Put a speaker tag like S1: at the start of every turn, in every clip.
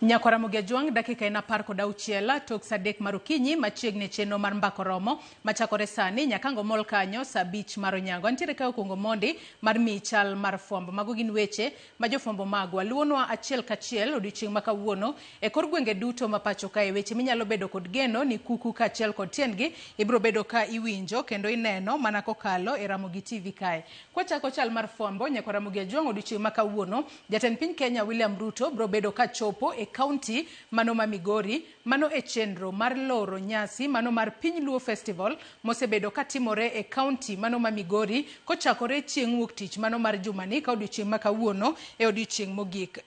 S1: Nyakwar Ramogi Ajwang' dakika en 16 tok saa 3 mar okinyi machiegni chenro mar mbako romo machakore sani nyaka ango mol kanyo saa 5 mar onyango. Antiere ka okuongo mondi mar miyi chal mar fwambo. Mago gin weche ma jofwambo magwa luwonwa achiel kachiel odiochieng' ma kawuono e kor gwenge duto ma pacho kae. Weche minyalo bedo kod geno ni kuku kaachiel kod tiendgi ibiro bedo ka iwinjo kendo ineno mana kokalo e Ramogi TV kae. Kwachako chal mar fwambo, Nyakwar Ramogi Ajwang' odiochieng' ma kawuono, Jatend piny Kenya William Ruto biro bedo ka chopo e kaunti mano ma Migori, mano e chenro mar loro nyasi mano mar Piny Luo Festival mosebedo ka timore e kaunti mano ma Migori kochakore chieng' wuok tich mano mar jumani ka odiochieng' ma kawuono e odiochieng' mogik.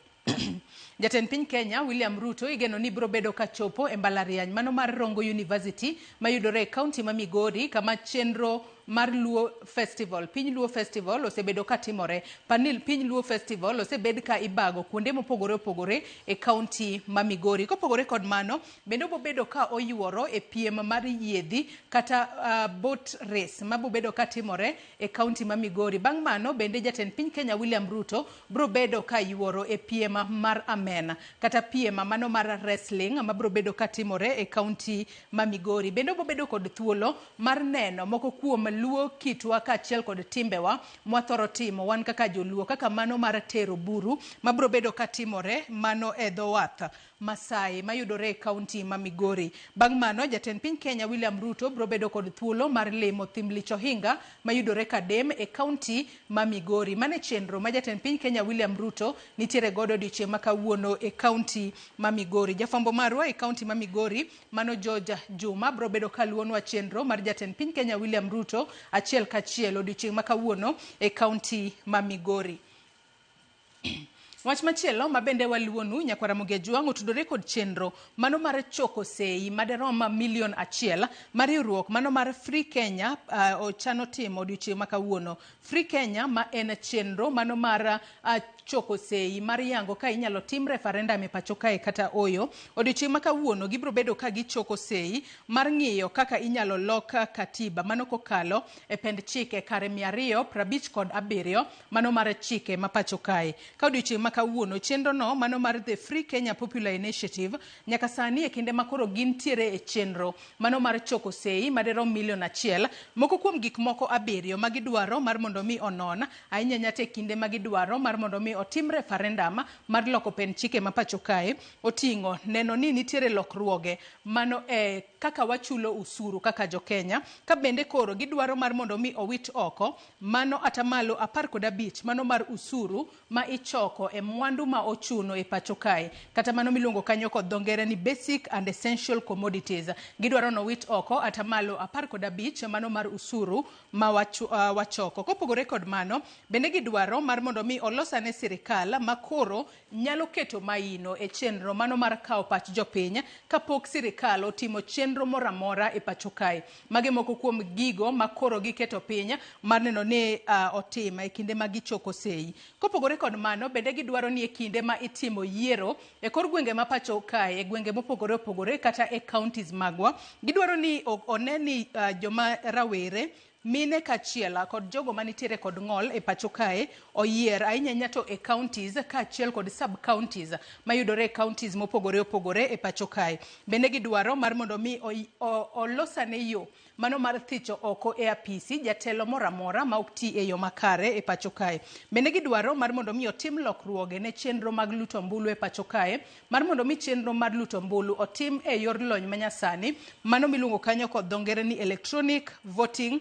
S1: Jatend piny Kenya William Ruto igeno ni biro bedo ka chopo e mbalariany mano mar Rongo University mayudore e kaunti ma Migori kama chenro mar Luo Festival, Piny Luo Festival osebedo ka timore. Panil Piny Luo Festival osebed ka ibago kuonde mopogore opogore e kaunti ma Migori. Kopogore kod mano, bende obobedo ka oyuoro e piem mar yiedhi kata boat race mabobedo ka timore e kaunti ma Migori. Bang' mano bende jatend piny Kenya William Ruto biro bedo ka yuoro e piem mar amen kata piem mano mar wrestling mabiro bedo ka timore e kaunti ma Migori. Bende obiro bedo kod thuolo mar neno moko kuom luo kitwa kaachiel kod timbewa mwathoro timo wan kaka joluo kaka mano mar tero buru mabiro bedo ka timore mano e dho wath Masai mayudore e kaunti ma Migori. Bang' mano, jatend piny Kenya William Ruto biro bedo kod thuolo mar limo thim Lich Ohinga mayudore Kadem e kaunti ma Migori. Mano e chenro ma jatend piny Kenya William Ruto nitiere godo odiochieng' ma kawuono e kaunti ma Migori. Jafwambo marwa e kaunti ma Migori mano George Juma biro bedo ka luwonwa chenro mar jatend piny Kenya William Ruto achiel kachiel odiochieng' ma kawuono e kaunti ma Migori. Wach machielo ma bende waluwonu Nyakwar Ramogi Ajwang' otudore kod chenro mano mar choko sei maderom milion 1 mar riwruok mano mar Free Kenya ochano timo odiochieng' ma kawuono. Free Kenya ma en chenro mano mar choko sei mar yango ka inyalo tim referendum e pacho kae kata oyo. Odiochieng' ma kawuono gibiro bedo ka gichoko sei mar ng'iyo kaka inyalo lok katiba mano kokalo e pend chike kare 257 mano mar chike ma pacho kae. Ka odiochieng' ma kawuono, chenro no mano mar The Free Kenya Popular Initiative nyaka sani e kinde ma koro gintiere e chenro mano mar choko sei maderom milion 1, moko kuom gik moko 7 ma gidwaro mar mondo mi onon, ahinya ahinya to e kinde ma gidwaro mar mondo mi otim referendum mar loko pend chike ma pacho kae, oting'o neno ni nitiere lokruoge mano e kaka wachulo usuru kaka jo Kenya, ka bende koro gidwaro mar mondo mi owit oko mano atamalo 15 mano mar usuru ma ichoko e mwandu ma ochuno e pacho kae, kata mano miluongo kanyo kod dho ngere ni basic and essential commodities. Gidwaro nowit oko atamalo 15 mano mar usuru ma wachoko. Kopogore kod mano, bende gidwaro mar mondo mi olosane sirikal ma koro nyalo keto maino e chenro mano mar kawo pach jopiny kapok sirikal otimo chenro moro amora e pacho kae. Magi moko kuom gigo ma koro giketo piny mar neno ni otim e kinde ma gichoko sei. Kopogore kod mano, bende gidwaro ni e kinde ma itimo yiero e kor gwenge ma pacho kae, e gwenge mopogore opogore kata e counties magwa, gidwaro ni one ni joma rawere, mine kaachiel kod jogo manitiere kod ng'ol e pacho kae oyier ahinya ahinya to e counties kaachiel kod sub counties mayudore e counties mopogore opogore e pacho kae. Bende gidwaro mar mondo mi olosane yo mano mar thicho oko e apisi jatelo moro amora ma ok ti e yo makare e pacho kae. Bende gidwaro mar mondo mi otim lokruoge ne chenro mag luto ombulu e pacho kae, mar mondo mi chenro mar luto ombulu otim e yor lony manyasani, mano miluongo kanyo kod dho ngere ni electronic voting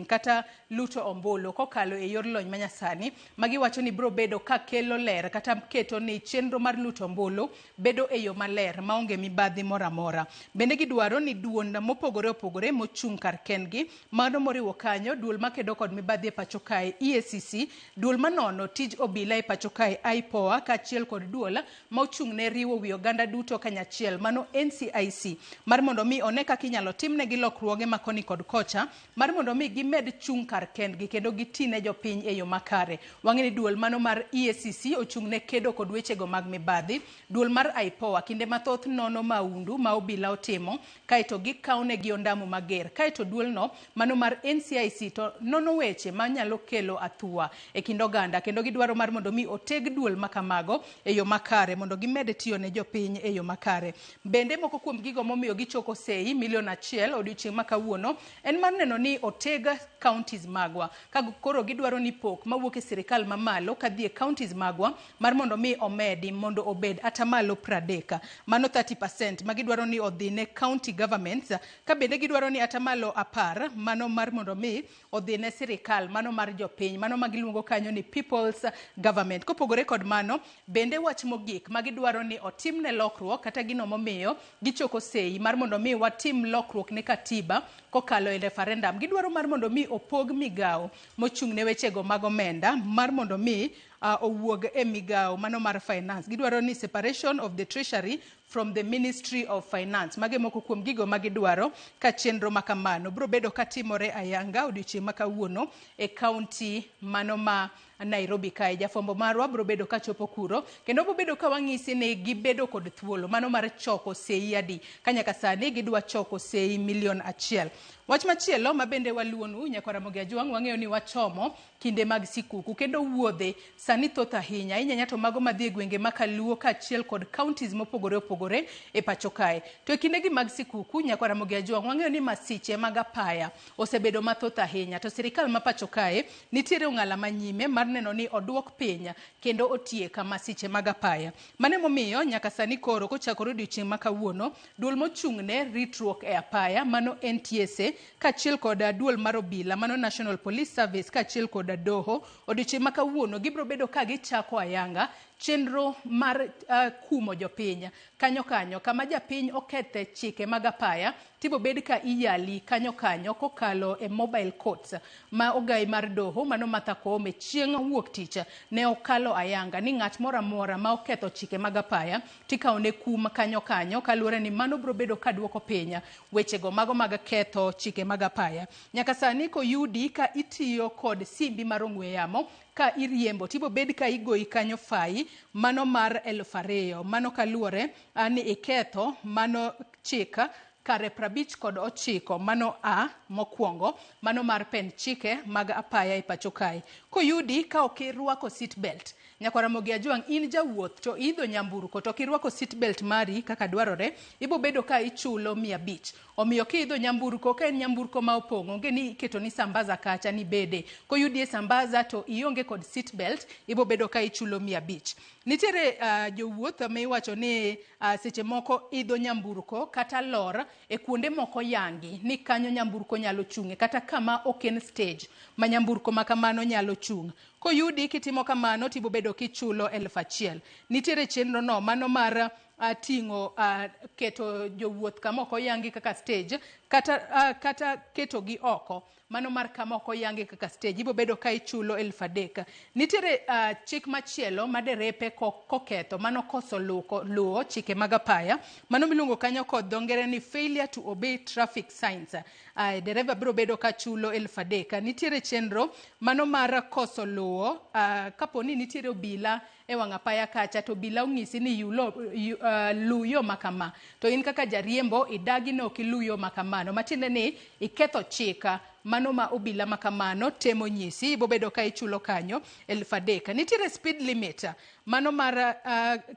S1: kata luto ombulu kokalo e yor lony manyasani, ma giwacho ni biro bedo ka kelo ler kata keto ni chenro mar luto ombulu bedo e yo maler maonge mibadhi moro amora. Bende gidwaro ni duond mopogore opogore mochung' kar kendgi, mano moriwo kanyo duol makedo kod mibadhi e pacho kae EACC, duol manono tij obila e pacho kae IPOA, kaachiel kod duol ma ochung' ne riwo wi oganda duto kanyachiel mano NCIC, mar mondo mi one kaka inyalo timnegi lokruoge ma koni kod kocha mar mondo mi gimed chung' kar kendgi kendo giti ne jopiny e yo makare. Wang'e ni duol mano mar EACC ochung' ne kedo kod wechego mag mibadhi. Duol mar IPOA kinde mathoth nono maundu ma obila otimo kaeto gikawo negi gi ondamu mager. Kaeto duolno mano mar NCIC to nono weche manyalo kelo athuwa e kind oganda, kendo gidwaro mar mondo mi oteg duol makamago e yo makare mondo gimed tiyo ne jopiny e yo makare. Bende moko kuom gigo momiyo gichoko sei milion 1 odiochieng' ma kawuono en mar neno ni oteg counties magwa, ka koro gidwaro ni pok mawuok e sirikal mamalo kadhi e counties magwa mar mondo mi omedi mondo obed atamalo 30, mano 30% ma gidwaro ni odhi ne county governments, ka bende gidwaro ni atamalo 10 mano mar mondo mi odhi ne sirikal mano mar jopiny, mano ma giluongo kanyo ni people's government. Kopogore kod mano, bende wach mogik ma gidwaro ni otimne lokruok kata gino momiyo gichoko sei mar mondo mi watim lokruok ne katiba kokalo e referendum, gidwaro mar mondo mi opog migawo mochung' ne wechego mag omenda mar mondo mi owuog e migawo mano mar finance. Gidwaro ni separation of the treasury from the Ministry of Finance. Mage moko kuom gigo ma gidwaro ka chenro ma kamano biro bedo katimore ayanga odiochieng' ma kawuono e county mano ma Nairobi kae. Jafwambo marwa biro bedo kachopo kuro kendo biro bedo ka wang'isi ni gibedo kod thuolo mano mar choko sei adi, ka nyaka sani gidwa choko sei milion 1. Wach machielo ma bende waluonu, nyakwar Ramogi Ajwang', wang'eyo ni wachomo kinde mag sikuku kendo wuodhe sani thoth ahinya ahinya to mago madhi e gwenge ma Kaluo kaachiel kod counties mopogore opogore e pacho kae. To e kindegi mag sikuku, nyakwar Ramogi Ajwang', wang'eyo ni masiche mag apaya osebedo mathoth ahinya, to sirikal ma pacho kae nitiere ong'ala manyime mar neno ni oduok piny kendo otiek masiche mag apaya. Mano emomiyo nyaka sani koro kochakore odiochieng' ma kawuono, duol mochung' ne ritruok e apaya mano NTSA kaachiel kod duol mar obila mano National Police Service kaachiel kod doho, odiochieng' ma kawuono gibiro bedo ka gichako ayanga chenro mar kumo jopiny kanyo kanyo kama japiny okethe chike mag apaya, tibo bed ka iyali kanyo kanyo kokalo e mobile courts ma ogai mar doho mano Martha Koome chieng' wuok tich ne okalo ayanga ni ng'at moro amora ma oketho chike mag apaya tikawo ne kum kanyo kanyo, kaluwore ni mano biro bedo ka duoko piny wechego mago mag ketho chike mag apaya. Nyaka sani koyudi ka itiyo kod simbi mar ong'we yamo ka iriembo, tibo bed ka igoyi kanyo fai mano mar 2000, mano kaluwore ni iketho mano chik kare 59 mano a mokwongo mano mar pen chike mag apaya e pacho kae. Koyudi ka ok irwako seat belt, nyakwar Ramogi Ajwang', in jawuoth to iidho nyamburko to ok irwako seat belt mari kaka dwarore, ibo bedo ka ichulo 500. Omiyo kiidho nyamburko, ka en nyamburko ma opong', onge ni iketo ni sambaza kacha ni bede. Koyudi e sambaza to ionge kod seat belt, ibo bedo ka ichulo 500. Nitiere jowuoth ma iwacho ni seche moko idho nyamburko kata lor e kuonde moko yangi ni kanyo nyamburko nyalo chung'e, kata kama ok en stage ma nyamburko ma kamano nyalo chung'. Koyudi kitimo kamano tibo bedo kichulo 1000. Nitiere chenro no mano mar ting'o keto jowuoth kama ok oyangi kaka stage kata keto gi oko mano mar kama ok oyangi kaka stage, ibo bedo ka ichulo 3000. Nitiere chik machielo ma derepe koketho mano koso luwo chike mag apaya, mano miluongo kanyo kod dho ngere ni failure to obey traffic signs. Dereva biro bedo ka chulo 3000. Nitiere chenro mano mar koso luwo kapo ni nitiere obila e wang' apaya kacha to obila ong'isi ni luw yo ma kama, to in kaka jariembo idagi ni ok iluw yo ma kamano, matiende ni iketho chik mano ma obila ma kamano temo nyisi, ibo bedo ka ichulo kanyo 3000. Nitiere speed limit mano mar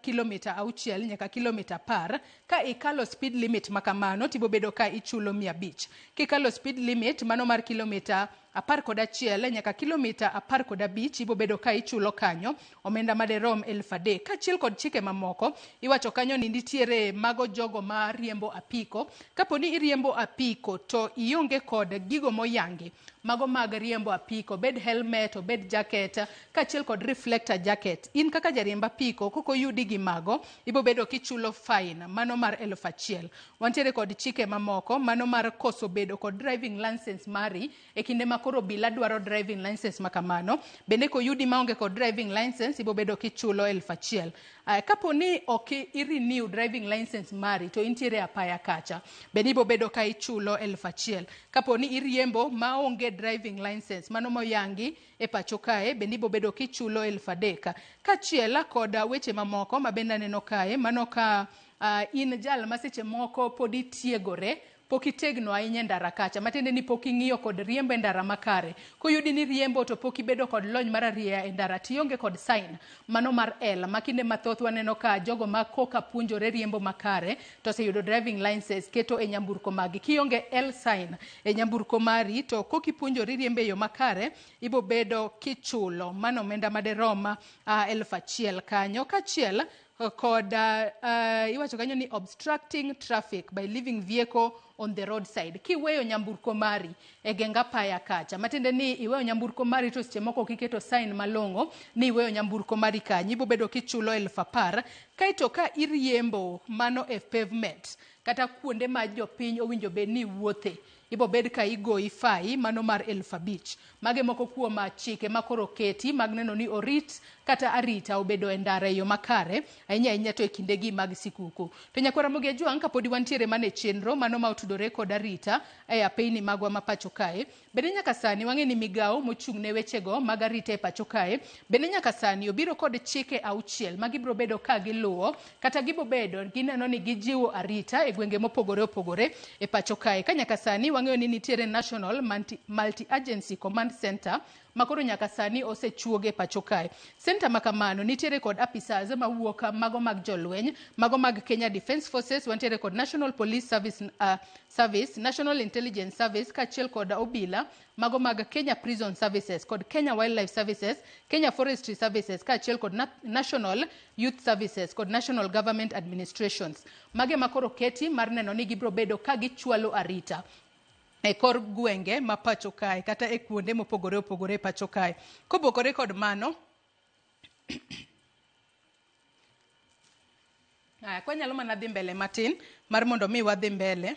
S1: kilomita 6 nyaka kilomita 10. Ka ikalo speed limit ma kamano tibo bedo ka ichulo 500. Kikalo speed limit mano mar kilomita 11 nyaka kilomita 15, ibo bedo ka ichulo kanyo omenda maderom 3000. Kaachiel kod chike mamoko, iwacho kanyo ni nitiere mago jogo ma riembo apiko. Kapo ni iriembo apiko to ionge kod gigo moyangi mago mag riembo apiko, obed helmet, obed jacket kaachiel kod reflector jacket, in kaka jariemb apiko kok oyudi gi mago, ibo bedo kichulo fine mano mar 1000. Wantiere kod chike mamoko mano mar koso bedo kod driving license mari e kinde ma koro obila dwaro driving license ma kamano. Bende koyudi maonge kod driving license, ibo bedo kichulo 1000. Kapo ni ok i renew driving license mari to intiere apaya kacha, bende ibo bedo ka ichulo 1000. Kapo ni iriembo maonge driving license mano moyangi e pacho kae, bende ibo bedo kichulo 3000. Kaachiel kod weche mamoko ma bende aneno kae, mano ka in jal ma seche moko pod itiegore pok itegno ahinya e ndara kacha, matiende ni pok ing'iyo kod riembo e ndara makare. Koyudi ni riembo to pok ibedo kod lony mar arieya e ndara, tionge kod sign mano mar L ma kinde mathoth waneno ka jogo ma koka puonjore riembo makare to oseyudo driving license keto e nyamburko magi. Kionge L sign e nyamburko mari to koka ipuonjori riembo e yo makare, ibo bedo kichulo mano omenda maderom 1000 kanyo. Kaachiel kod iwacho kanyo ni obstructing traffic by leaving vehicle on the roadside. Kiweyo nyamburko mari e geng apaya kacha, matiende ni iweyo nyamburko mari to seche moko ok iketo sign malong'o ni iweyo nyamburko mari kanyo, ibo bedo kichulo 10,000. Kaeto ka iriembo mano e pavement kata kuonde ma jopiny owinjo bed ni wuothe, ibo bed ka igoyi fai mano mar 5,000. Mage moko kuom chike ma koro oketi mag neno ni orit kata arita obedo e ndara e yo makare, ahinya ahinya to e kindegi mag sikuku. To nyakwara Ramogi Ajwang', kapodi wantiere mana e chenro mano ma otudore kod arita e apeyni magwa ma pacho kae, bende nyaka sani wang'e ni migawo mochung' ne wechego mag arita e pacho kae bende nyaka sani obiro kod chike 6 ma gibiro bedo ka giluwo kata gibo bedo gineno ni gijiwo arita e gwenge mopogore opogore e pacho kae. Ka nyaka sani wang'eyo ni nitiere National Multi-Agency Command Center makoro nyaka sani osechuoge pacho kae. Center makamano nitiere kod apisas mawuok mago mag jolweny, mago mag Kenya Defence Forces, wantiere kod National Police Service, National Intelligence Service kaachiel kod obila mago mag Kenya Prison Services kod Kenya Wildlife Services, Kenya Forestry Services kaachiel kod National Youth Services kod National Government Administrations. Mage makoro keti mar neno ni gibiro bedo ka gichwalo arita e kor gwenge ma pacho kae kata e kuonde mopogore opogore e pacho kae. Kopogore kod mano, aya, kwanyalo mana dhi mbele matin mar mondo mi wadhi mbele.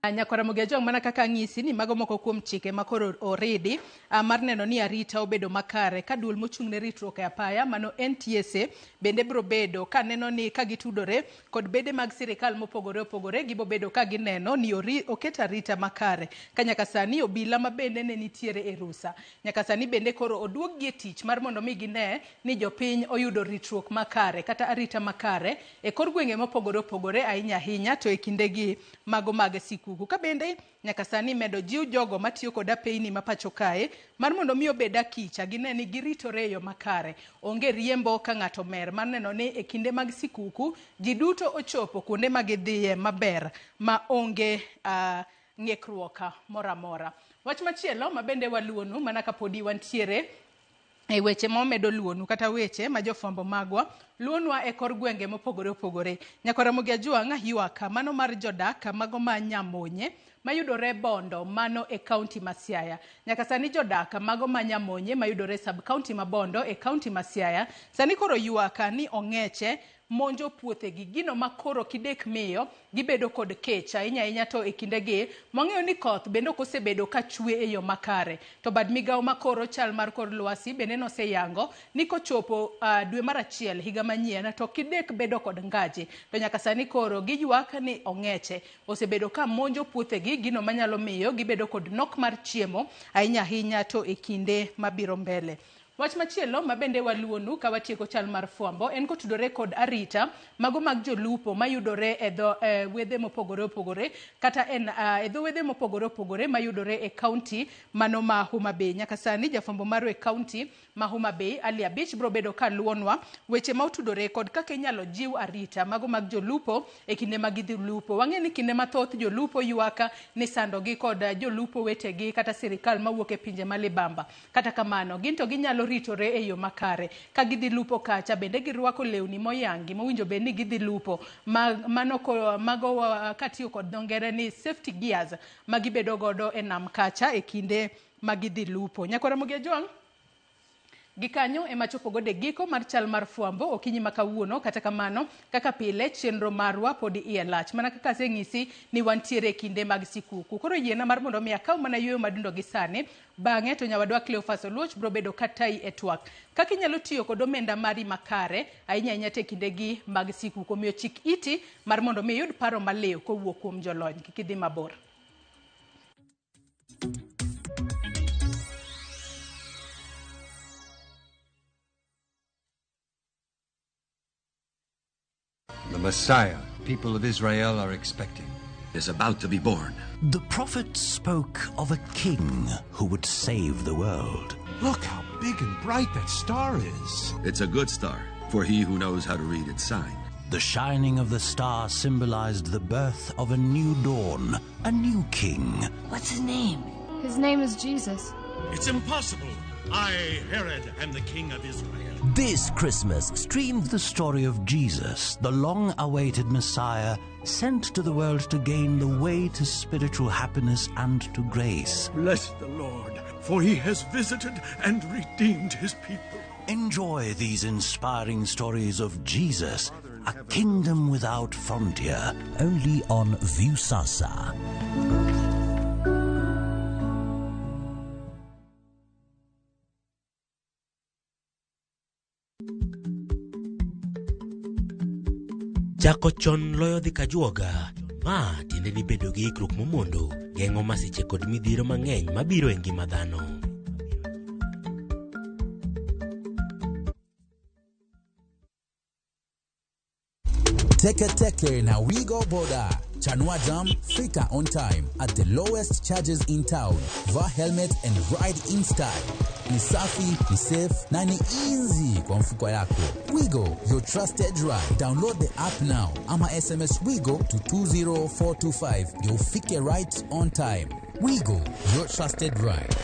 S1: Nyakwara Ramogi Ajwang', mana kaka ang'isi ni mago moko kuom chike ma koro oridi mar neno ni arita obedo makare ka duol mochung' ne ritruok e apaya mano NTSA bende biro bedo ka neno ni ka gitudore kod bede mag sirikal mopogore opogore, gibo bedo ka gineno ni oket arita makare. Ka nyaka sani obila ma bende ne nitiere e rusa, nyaka sani bende koro oduog gi e tich mar mondo mi gine ni jopiny oyudo ritruok makare kata arita makare e kor gwenge mopogore opogore ahinya ahinya to e kindegi mago mag sikuku. Ka bende nyaka sani medo jiw jogo matiyo kod apeyni ma pacho kae mar mondo mi obed akicha gine ni giritore e yo makare. Onge riembo ka ng'ato mer mar neno ni e kinde mag sikuku ji duto ochopo kuonde ma gidhiye maber ma onge ng'ikruok moro amora. Wach machielo ma bende waluonu mana kapodi wantiere e weche ma wamedo luonu kata weche ma jofwambo magwa luonwa e kor gwenge mopogore opogore. Nyakwara Ramogi Ajwang' ywak mano mar jodak mago ma Nyamonye mayudore Bondo mano e kaunti ma Siaya. Nyaka sani jodak mago ma Nyamonye mayudore sub kaunti ma Bondo e kaunti ma Siaya sani koro ywak ni ong'eche monjo puothegi, gino ma koro kidek miyo gibedo kod kech ahinya ahinya to e kindegi mwang'eyo ni koth bende ok osebedo ka chwe e yo makare. To bad migawo makoro chal mar kor lwasi bende noseyango ni kochopo dwe mar achiel higa manyien to kidek bedo kod ngaji. To nyaka sani koro giywak ni ong'eche osebedo ka monjo puothegi, gino manyalo miyo gibedo kod nok mar chiemo ahinya ahinya to e kinde mabiro mbele. Wach machielo ma bende waluwonu ka watieko chal mar fwambo en kotudore kod arita mago mag jolupo mayudore e dho wedhe mopogore opogore kata en e dho wedhe mopogore opogore mayudore e kaunti mano ma Homa Bay. Nyaka sani jafwambo marwa e kaunti ma Homa Bay Ali Abich biro bedo ka luwonwa weche ma otudore kod kaka inyalo jiw arita mago mag jolupo e kinde ma gidhi lupo. Wang'e ni kinde mathoth jolupo ywak ni sandogi kod jolupo wetegi kata sirikal mawuok e pinje ma libamba. Kata kamano, gin to ginyalo ritore e yo makare. Ka gidhi lupo kacha, bende girwako lewni moyangi mowinjo bed ni gidhi lupo. Mano mago katiyo kod dho ngere ni safety gears ma gibedo godo e nam kacha e kinde ma gidhi lupo. Nyakwar Ramogi Ajwang', gikanyo ema chopo godo e giko mar chal mar fwambo okinyi ma kawuono. Kata kamano, kaka pile, chenro marwa pod iye lach. Mana kaka aseng'isi ni wantiere e kinde mag sikuku. Koro yiena mar mondo mi akaw mana yueyo madundo gi sani. Bang'e to nyawadwa Cleophas Oluoch biro bedo katayi e twak. Kaka inyalo tiyo kod omenda mari makare, ahinya ahinya te kindegi mag sikuku. Omiyo chik iti mar mondo mi iyud paro maliw kowuok kuom jolony. Kik idhi mabor.
S2: The Messiah people of Israel are expecting
S3: is about to be born.
S4: The prophet spoke of a king who would save the world.
S5: Look how big and bright that star is.
S3: It's a good star for he who knows how to read its sign.
S4: The shining of the star symbolized the birth of a new dawn, a new king.
S6: What's his name?
S7: His name is Jesus.
S8: It's impossible. I, Herod, am the king of Israel.
S4: This Christmas, stream the story of Jesus, the long-awaited Messiah, sent to the world to gain the way to spiritual happiness and to grace.
S8: Bless the Lord, for he has visited and redeemed his people.
S4: Enjoy these inspiring stories of Jesus, a kingdom without frontier, only on Viusasa.
S9: Chako chon loyo dhi kajuoga. Ma tiende ni bedo gi ikruok momondo geng'o masiche kod midhiero mang'eny mabiro e ngima dhano.
S10: Teke Teke na Wigo Boda. Chanua Jam, fika on time at the lowest charges in town. Vaa helmet and ride in style. Ni safi, ni safe na ni easy kwa mfuko yako. Wigo, your trusted ride. Download the app now ama SMS Wigo to 20425 ndio ufike right on time. Wigo, your trusted ride.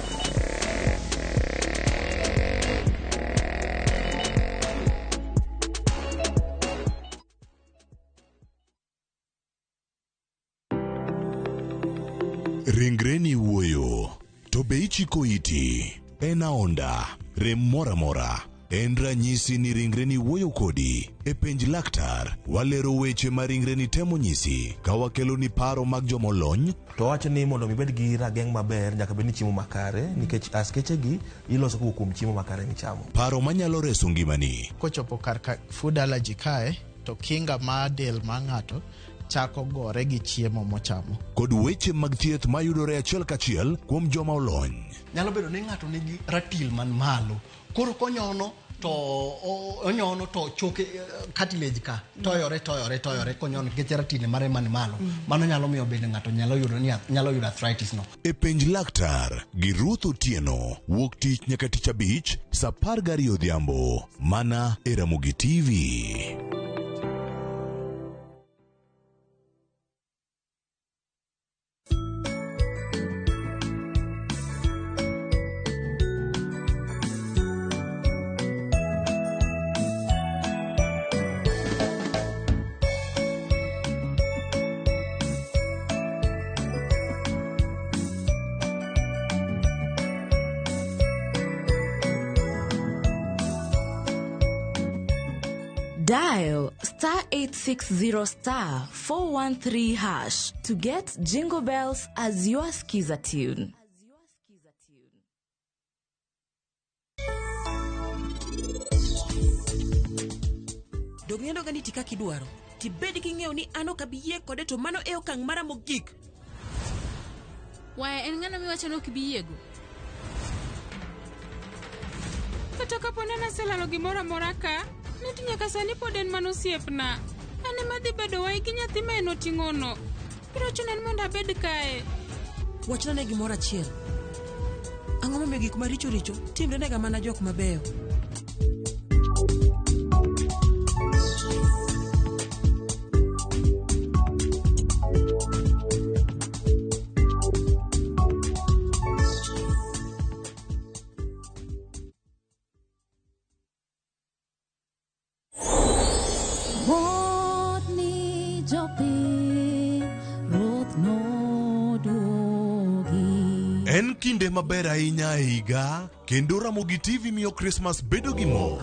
S11: Ringreni wuoyo, to be ichiko iti? En aonda, rem moro amora. En ranyisi ni ringreni wuoyo kodi. E penj laktar, walero weche ma ringreni temo nyisi ka wakeloni paro mag jomolony.
S12: To wacho ni mondo mi ibed gi rageng' maber nyaka bed ni chiemo makare nikech askeche gi iloso kowuok kuom chiemo makare michamo.
S11: Paro manyalo reso ngimani.
S13: Kochopo kar ka food allergy kae to kinga mar del mar ng'ato chako gore gi chiemo mochamo.
S11: Kod weche mag thieth mayudore achiel kachiel kuom joma olony.
S14: Nyalo bedo ni ng'ato nigi ratil man malo. Koro konyono to onyono to choke cartilage ka toyore toyore toyore konyono nikech ratil mare man malo. Mano nyalo miyo bende ng'ato nyalo yudo ni nyalo yudo arthritis no.
S11: E penj laktar gi Ruth Otieno wuok tich nyaka tich abich saa 12 odhiambo mana e Ramogi TV.
S15: Dial star 860 star 413 hash to get Jingle Bells as your skiza tune.
S16: Dog nendo gani tika kidwaro. Tibed king'eyo ni an ok abi yie kode to mano e okang' mara mogik.
S17: Waya en ng'ano miwacho ni ok ibi yiego?
S6: Kata kapo ni naselalo gimoro amora ka, ni to nyaka sani pod en mana osiepna. An ema adhi bedo wai gi nyathi ma en oting'ono. Biro chuna ni mondo abed kae.
S16: Wachna ne gimoro achiel. Ang'o momiyo gik maricho richo timre nega mana jok mabeyo?
S15: Mot ni jopiny, Ruoth noduogi.
S11: En kinde maber ahinya e higa kendo Ramogi TV miyo Christmas bedo gi mor.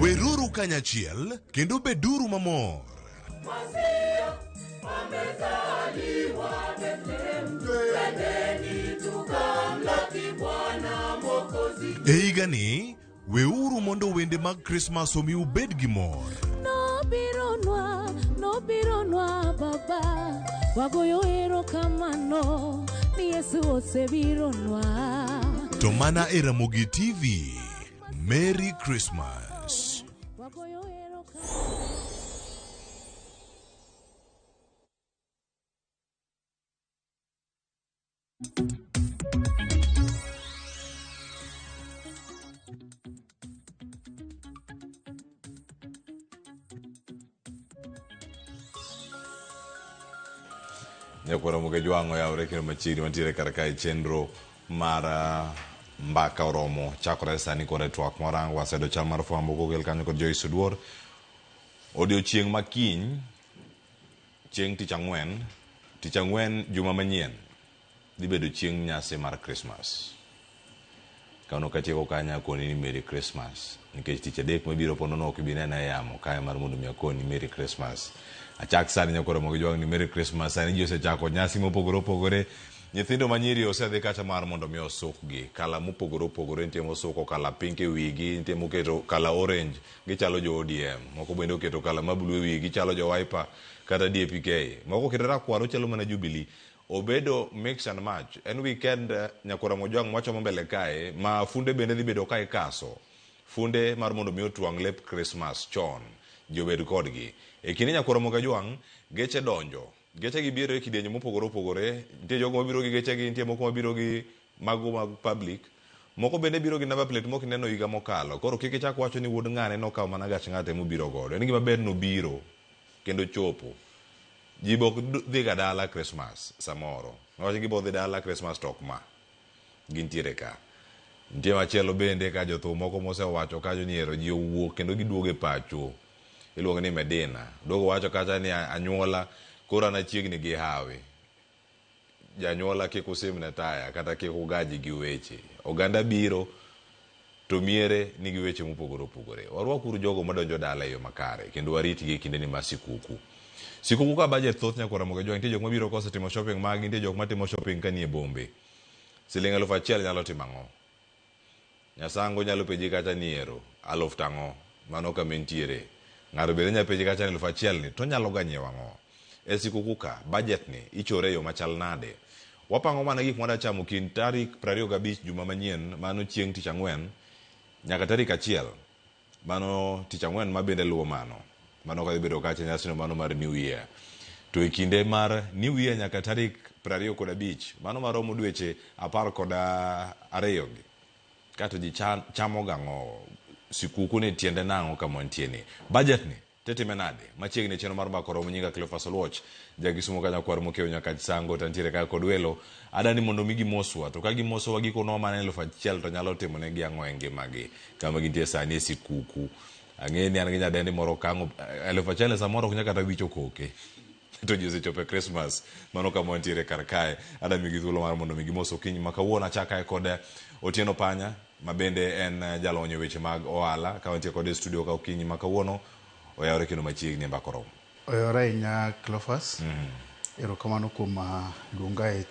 S11: Weruru kanyachiel kendo beduru mamor. E higani, weuru mondo wende mag Christmas omi ubed gi mor.
S15: Nobironwa, nobironwa baba, wagoyo erokamano ni Yesu osebironwa.
S11: To mana e Ramogi TV. Merry Christmas.
S15: Wagoyo erokamano.
S17: Nyakwara Ramogi Jwang' oyawore kendo machiegni wantiere kar kae chenro mar mbaka oromo chakore sani kod e twak morango waseyudo chal mar fwambo kokel kanyo kod Joyce Oduor. Odiochieng' ma kiny chieng' tich ang'wen, tich ang'wen juma manyien dhi bedo chieng' nyasi mar Christmas. Kano katieko kanyo akoni ni Merry Christmas nikech tich adek mabiro po nono ok ibi nena e yamo kae mar mondo mi akoni Merry Christmas. Achak sani Nyakwar Ramogi Jwang' ni Merry Christmas. Sani ji osechako nyasi mopogore opogore. Nyithindo manyiri osedhi kacha mar mondo mi osukgi. Kala mopogore opogore nitie mosuko kala pink e wigi, nitie moketo kala orange, gichalo jo ODM. Moko bende oketo kala ma blue e wigi, gichalo jo Wiper kata DAPK. Moko oketo rakwaro chalo mana Jubilee. Obedo mix and match. En weekend Nyakwar Ramogi Jwang' mwachomo mbele kae ma funde bende dhi bedo ka ikaso. Funde mar mondo mi otwang' lep Christmas chon. Ji obed kodgi. E kinde Nyakwar Ramogi Jwang' geche donjo. Geche gi biro e kidienje mopogore opogore. Nitie jogo mabiro gi geche gi, nitie moko mabiro gi mago mag public. Moko bende biro gi number plate mok ineno higa mokalo. Koro kik ichak wacho ni wuod ng'ane nokawo mana gach ng'ate mobiro godo. En gima ber nobiro kendo chopo. Ji be ok dhi ga dala Christmas samoro. Niwach gibo dhi dala Christmas to ok ma. Gintiere ka. Nitie machielo bende ka jothum moko mosewacho kanyo ni ero ji owuok kendo giduogo e pacho. Iluongo ni Medina. Duogo wacho kacha ni anyuola koro an achiegni gi hawi. Janyuola kik usimne taya kata kik ugaji gi weche. Oganda biro to miere nigi weche mopogore opogore. Warwak uru jogo madonjo dala e yo makare kendo waritgi e kindeni mar sikuku. Sikuku ka budget thoth Nyakwar Ramogi Jwang' nitie jok mabiro kosetimo shopping magi, nitie jok matimo shopping ka nie bombe. Siling 1000 nyalo timo ang'o? Nyasango nyalo penji kacha ni ero, aluf tang'o? Mano kama entiere. Ng'ato bende nyalo penji kacha ni 1000 ni to nyalo ga nyiewo ang'o? E sikuku ka, budget ni ichore e yo machal nade? Wapango mana gik mwadwa chamo kind tarik 25 juma manyien, mano chieng' tich ang'wen, nyaka tarik 1, mano tich ang'wen ma bende luwo mano. Mano kadhi bedo kacha nyasino mano mar New Year. To e kinde mar New Year nyaka tarik 25, mano maromo dweche 12 gi. Kato ji chamo gang'o, sikuku ni tiende nang'o kama wantie ni. Budget ni, titime nade? Machiegni chenro mar mbaka oromo nyinga Cleophas Oluoch, ja Kisumo ka nyakwar mokew nyaka Sango to antiere ka kod welo. Adani mondo mi gimoswa, to ka gimosowa gikonowa mana 1000 to nyalo timo negi ang'o e ngimagi kama gintie sani e sikuku. Ang'e ni an gi nyadendi moro kang'o 1000 samoro ok nyal kata wicho koke. To ji osechopo e Christmas, mano kama wantiere kar kae. Adwa miyogi thuolo mar mondo mi gimos okinyi ma kawuono. Achaka kod Otieno Panya, ma bende en jalony e weche mag ohala. Ka wantie kode e studio ka okinyi ma kawuono, oyawore kendo machiegni e mbaka oromo.
S18: Oyawore ahinya Cleophas. Erokamano kuom luonga e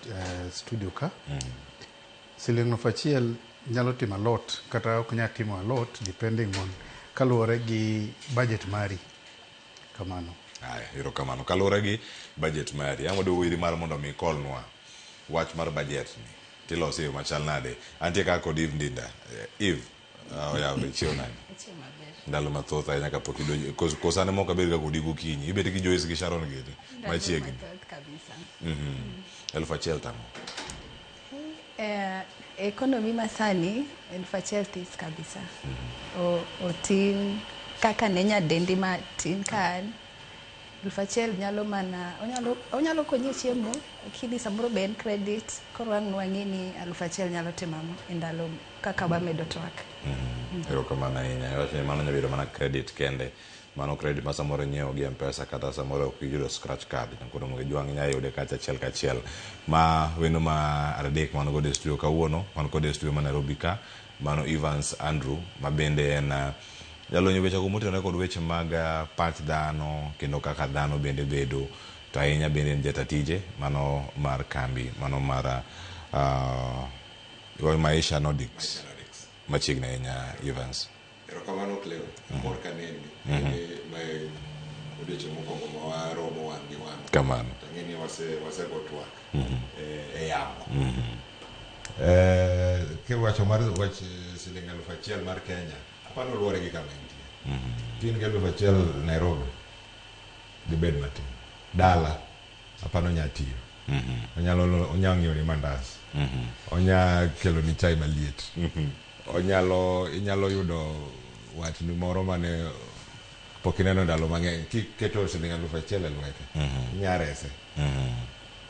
S18: studio ka. Siling 1000 nyalo timo alot kata ok nyal timo alot depending on kaluwore gi budget mari. Kamano.
S17: Haya, erokamano. Kaluwore gi budget mari, ang' waduogo iri mar mondo mi ikolnwa wach mar budget ni tilose e yo machal nade. Antie ka kod Eve Ndinda. Eve, oyawre, chiew nade? Ndalo mathoth ahinya kapok idonjo. Koso an ema ok abed ga kodi gokinyi. Ibet gi Joyce gi Sharon gini machiegni.
S19: Kabisa.
S17: 1000 tang'o?
S19: Economy masani 1000 this kabisa. Otin kaka ne nyadendi matin ka an. 1000 nyalo mana onyalo konyi e chiemo, lakini samoro be en credit, koro ang' nwang'e ni 1000 nyalo timo ang'o e ndalo kaka wamedo twak.
S17: Erokamano ahinya. Iwacho ni mano nyalo bedo mana credit kende. Mano credit ma samoro inyiewo gi M-Pesa kata samoro ok iyudo scratch card. Koro mondo ijwang' inyalo yude kacha achiel kachiel. Ma wendo mar adek man godo e studio kawuono, wan kode e studio ma Nairobi ka. Mano Evans Andrew ma bende en jalony e weche motenore kod weche mag pach dhano kendo kaka dhano bende bedo to ahinya bende en jata tije mano mar kambi mano mar Maisha Nordics machiegni ahinya Evans.
S20: Erokamano Cleo, amor kaneni. Mae odiochieng' mokwongo ma waromo wang' gi wang'.
S17: Kamano.
S20: Tang'e ni wasego twak e yamo. Kiwacho mar wach siling 1000 mar Kenya, apano luwore gi kama intie. Kin gi 1000 Nairobi, dibed matin. Dala, apano nya tiyo. Onyalo ng'iewo ni mandas. Onya kelo ni chai maliet. Inyalo yudo watni moro mane pok ineno ndalo mang'eny kiketo siling 1000 e lwete. Inya rese.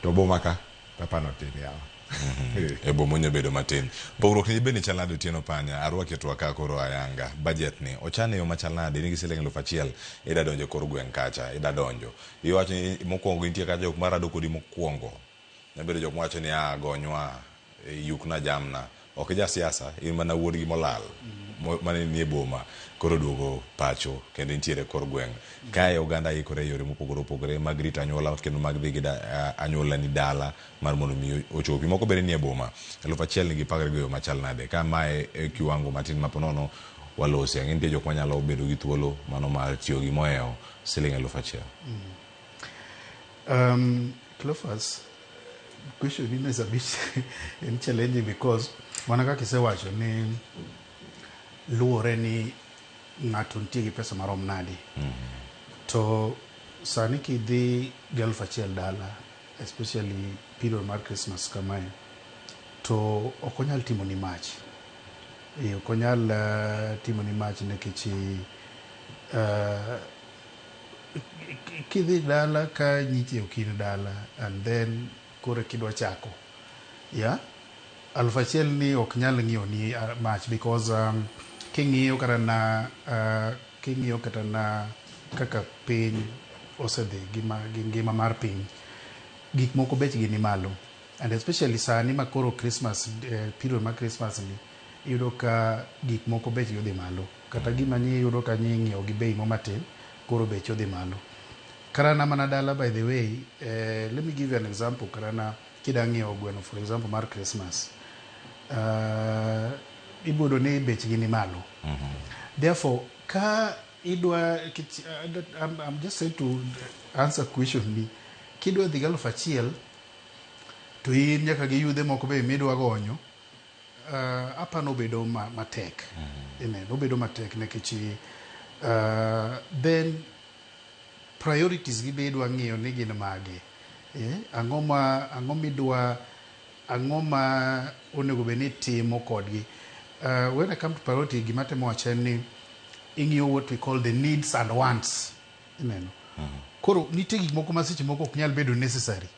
S20: To boma ka apano tin yawa.
S17: E boma onya bedo matin. Pogruok ni bende chal nade Otieno Panya? Arwaki e twak ka koro ayanga. Budget ni ochan e yo machal nade? In gi siling 1000 ida donjo e kor gweng' kacha, ida donjo. Iwacho ni mokwongo nitie kacha jok marado kodi mokwongo. Nyabedo jok mawacho ni gonywa, yukna jamna. Ok ija siasa, in mana wuod gi molal mane nie boma koro duogo pacho kendo intiere kor gweng'. Kae oganda ikore e yore mopogore opogore mag rito anyuola kendo mag dhi gi anyuola ni dala mar mondo mi ochopi. Moko bende nie boma. 1000 nigi pagre go e yo machal nade? Ka mae e kiwango matin ma ponono walosi. Ang'e nitie jok manyalo bedo gi thuolo mano mar tiyo gi mohewo siling 1000.
S18: Cleophas, question is a bit challenging because mana kaka isewacho ni luwore ni ng'ato nitie gi pesa marom nade. To sani kidhi gi 1000 dala, especially period mar Christmas kamae, to ok onyal timo ni mach. Ok onyal timo ni mach nikech kidhi dala ka nyiche ok in dala and then koro kidwa chako. Yeah? 1000 ni ok nyal ng'iewo ni mach because king'iyo kata na kaka piny osedhi gi ngima mar piny, gik moko bechgi ni malo. And especially sani ma koro Christmas, period mar Christmas ni, iyudo ka gik moko bechgi odhi malo. Kata gima nyi iyudo ka nyi ing'iewo gi bei mo matin, koro bech odhi malo. Karana mana dala, by the way, let me give you an example. Karana kida ng'iewo gweno, for example, mar Christmas, ibodo ni bechgi ni malo. Therefore, ka idwa, I'm just saying to answer question ni, kidwa dhi gi 1000, to in nyaka gi yudhe moko be midwa gonyo, apano obedo matek. Ineno, obedo matek nikech then priorities gi be idwa ng'iyo ni gin mage. Ang'o ma onego bed ni timo kodgi. When I come to priority, gima temo wacho en ni ing'iyo what we call the needs and wants. Ineno. Koro nitie gik moko ma seche moko ok nyal bedo necessary.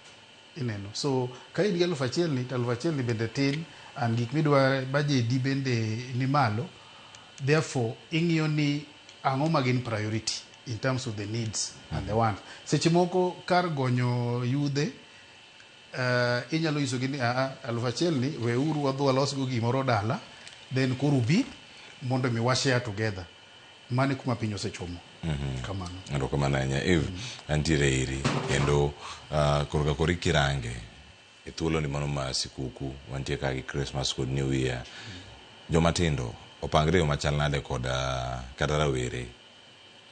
S18: Ineno. So ka in gi 1000 ni, to 1000 ni bende tin, and gik midwa budget di bende ni malo. Therefore, ing'iyo ni ang'o ma gin priority in terms of the needs and the wants. Seche moko kar gonyo yudhe, inyalo nyisogi ni 1000 ni weuru wadhi walosgo gimoro dala, then koro ubi mondo mi wa share together. Mano e kuma piny osechomo. Kamano.
S17: Erokamano ahinya. Eve, antiere iri kendo korka kori kirange e thuolo ni mano mar sikuku wantie ka gi Christmas kod New Year. Joma tindo opangre yo machal nade kod kata rawere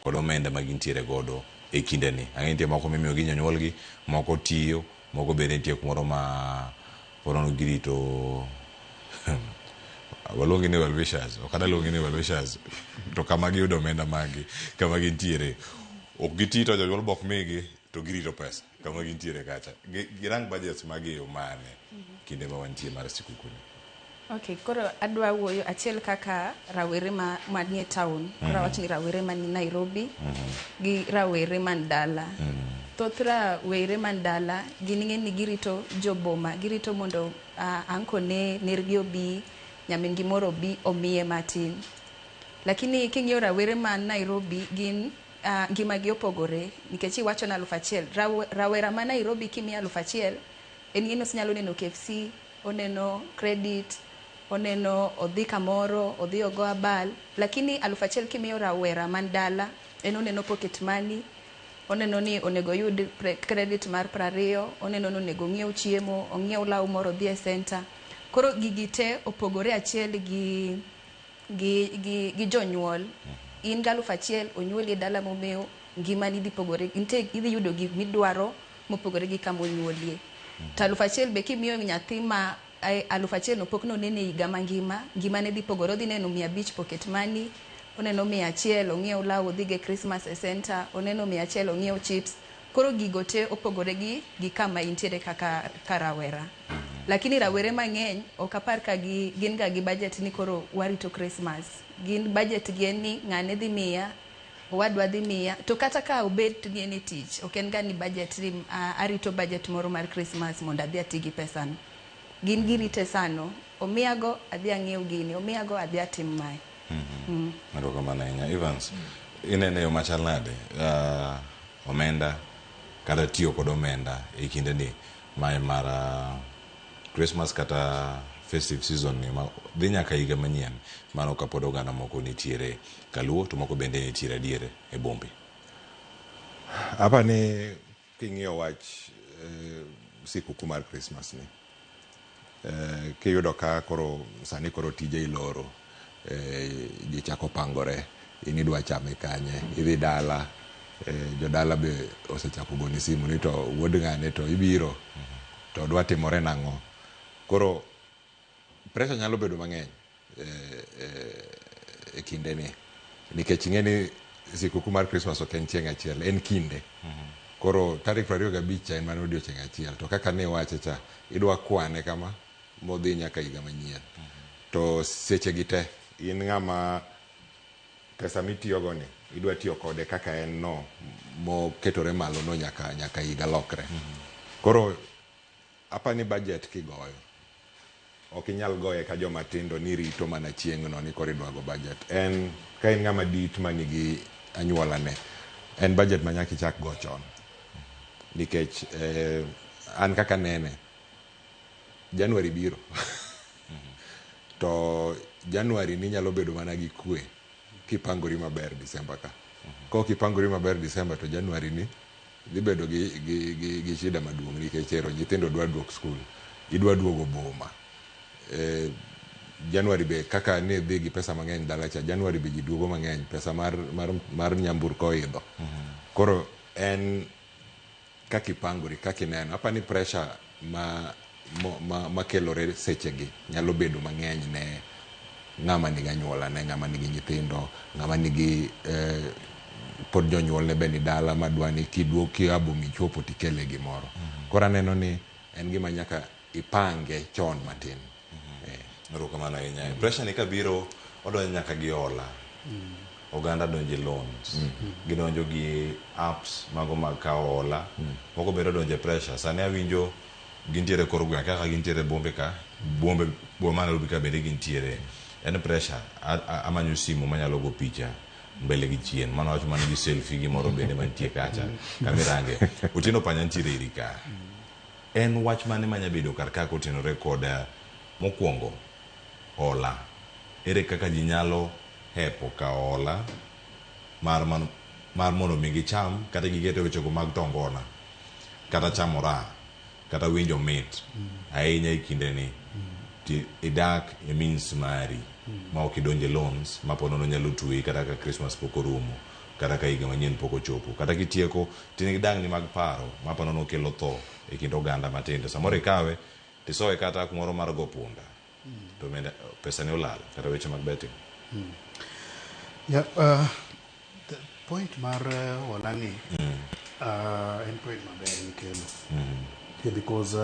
S17: kod omenda ma gintiere godo e kindeni. Ang'e nitie moko mimiyo gi jonyuolgi, moko tiyo, moko bende nitie kumoro ma porono girito waluongi ni well wishers, ok adwa luongi ni well wishers to kama giyudo omenda maggi kama gintiere ok giti to jonyuol bok migi to girito pesa kama gintiere kacha. Girang budgets magi e yo mane kinde ma wantie mar sikuku ni?
S19: Okay, koro adwa wuoyo achiel kaka rawere ma manie town. Koro awach ni rawere man Nairobi gi rawere man dala. Thoth rawere man dala gin ing'e ni girito joboma, girito mondo anko ne nergi obi, nyamin gi moro obi omiye matin. Lakini king'iyo rawere man Nairobi gin ngimagi opogore nikech iwacho ni 1000. Rawera ma Nairobi kimiye 1000 en ng'e ni osinyalo neno KFC, oneno credit, oneno odhi kamoro, odhi ogo abal. Lakini 1000 kimiyo rawera man dala, en oneno pocket money, oneno ni onego oyud credit mar 20, oneno ni onego ong'iew chiemo, ong'iew law moro odhi e center. Koro gigi te opogore achiel gi jonyuol. In gi 1000, onyuoli e dala momewo, ngimani dhi pogore, nitie idhi yudo gik midwaro mopogore gi kama onyuolie. To 1000 be kimiyo nyathi ma 1000 no pok nonene higa mangima, ngimane dhi pogore, odhi neno 500 pocket money, oneno 100 ong'iew law odhi go e Christmas e center, oneno 100 ong'iew chips. Koro gigo te opogore gi kama intiere kaka ka rawera. Lakini rawere mang'eny ok apar ka gin ga gi budget ni koro warito Christmas. Gin budget gi en ni ng'ane dhi miya, owadwa dhi miya, to kata ka obet ni en e tich, ok en ga ni budget ni arito budget moro mar Christmas mondo adhi ati gi pesano. Gin girite sano, omiyago adhi ang'iew gini, omiyago adhi atim mae.
S17: Erokamano ahinya. Evans, inene yo machal nade omenda kata tiyo kod omenda e kinde ni mae mar Christmas kata festive season ni ma dhi nyaka higa manyien mano kapod oganda moko nitiere kaluo to moko bende nitiere adier e bombe?
S20: Apa ni king'iyo wach sikuku mar Christmas ni kiyudo ka koro sani koro tije iloro, ji chako pangore, in idwa chame kanye, idhi dala, jodala be osechako goni simu ni to wuod ng'ane to ibiro, to dwa timore nang'o. Koro pressure nyalo bedo mang'eny e kinde ni nikech ing'e ni sikuku mar Christmas ok en chieng' achiel, en kinde. Koro tarik 25 cha en mana odiochieng' achiel, to kaka ne iwache cha idwa kwane kama modhi nyaka higa manyien. To seche gi te in ng'ama pesa mitiyogo ni idwa tiyo kode kaka en no moketore malo no nyaka higa lokre. Koro apa ni budget kigoyo ok inyal goye ka joma tindo ni rito mana chieng'no ni koro idwa go budget. En ka in ng'ama dit manigi anyuola ne, en budget ma nyaka ichak go chon. Nikech an kaka nene, January biro. To January ni nyalo bedo mana gi kwe kipangori maber December ka. Kok ipangori maber December to January ni dhi bedo gi shida maduong' nikech ero nyithindo dwa duok skul, idwa duogo boma. January be kaka ne dhi gi pesa mang'eny dala cha, January be ji duogo mang'eny, pesa mar nyamburko oidho. Koro en kaka ipangori, kaka ineno. Apa ni pressure makelore sechegi nyalo bedo mang'eny ne ng'ama nigi anyuola ne, ng'ama nigi nyithindo, ng'ama nigi pod jonyuolne be ni dala madwa ni kiduog kia boma ichopo tikele gimoro. Koro aneno ni en gima nyaka ipange chon matin.
S17: Erokamano ahinya. Pressure ni kabiro odonjo nyaka gi hola. Oganda donjo e loans. Gidonjo gi apps mago mag kawo hola. Moko bende odonjo e pressure. Sani awinjo gintiere kor gweng' kaka gintiere bombe ka, bombe boma Nairobi ka bende gintiere. En pressure. Amanyo simu manyalo go picha mbele gi chien. Mano wach man gi selfie gimoro bende mantie kacha kamirange. Otieno Panya nitiere iri ka. En wach mane manya bedo kar ka kotenore kod mokwongo hola. Ere kaka ji nyalo hepo kawo hola mar mondo mi gicham kata giket e wechego mag tongona kata chamo raha kata winjo mit ahinya e kinde ni ti idak e means mari ma ok idonje loans ma po nono nyalo tweyi kata ka Christmas pok orumo. Kata ka higa manyien pok ochopo. Kata kitieko, to in gi dang'ni mag paro ma panono kelo tho e kind oganda matindo. Samoro ikawe, tisoye kata kumoro mar go punda. To bende pesa ni olal, kata weche mag betting.
S18: Yeah, the point mar hola ni en point maber mikelo. Yeah, because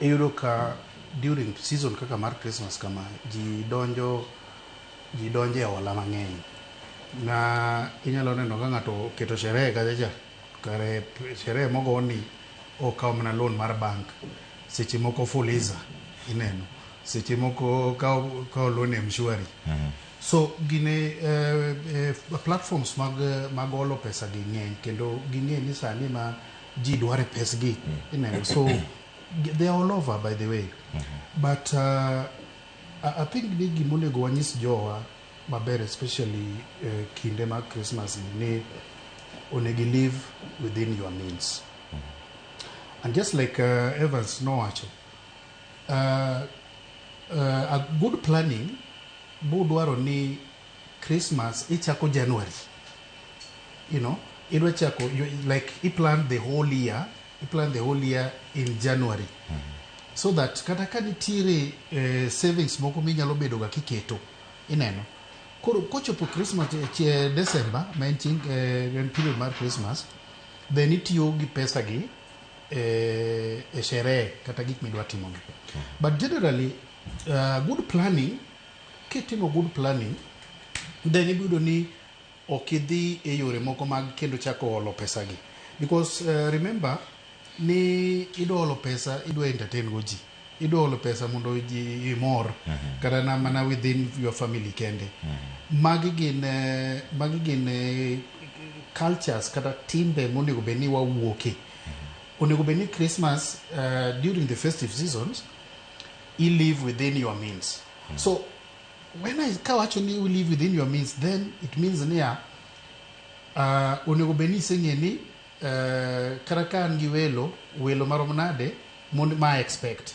S18: iyudo ka during season kaka mar Christmas kama ji donjo e hola mang'eny na inyalo neno ka ng'ato oketo sherehe kacha cha kare sherehe mogoni okawo mana loan mar bank, seche moko Fuliza ineno, seche moko okawo loan e Mshwari. So gine platforms mag holo pesa gi ng'eny kendo ging'e ni sani ma ji dware pesgi ineno, so they are all over, by the way. But I think ni gimonego wanyis jowa maber, especially kinde mag Christmas ni onego i live within your means. And just like Evans nowacho, a good planning budwaro ni Christmas ichako January, idwa chako like i plan the whole year, i plan the whole year in January, so that kata ka nitiere savings moko minyalo bedo ga kiketo ineno koro kochopo Christmas, December ma en chieng' en period mar Christmas, then itiyo gi pesa gi e sherehe kata gik midwa timogi. But generally, good planning, kitimo good planning, then ibiyudo ni ok idhi e yore moko mag kendo chako holo pesa gi, because remember ni idwa holo pesa, idwa entertain go ji, idwa holo pesa mondo ji imor kata na mana within your family kende. Magi gin cultures kata timbe monego bed ni wawuoke. Onego bed ni Christmas, during the festive seasons, i live within your means. So when I kawacho ni you live within your means, then it means niya, onego bed ni iseng'e ni kata ka an gi welo, welo marom nade mond ma expect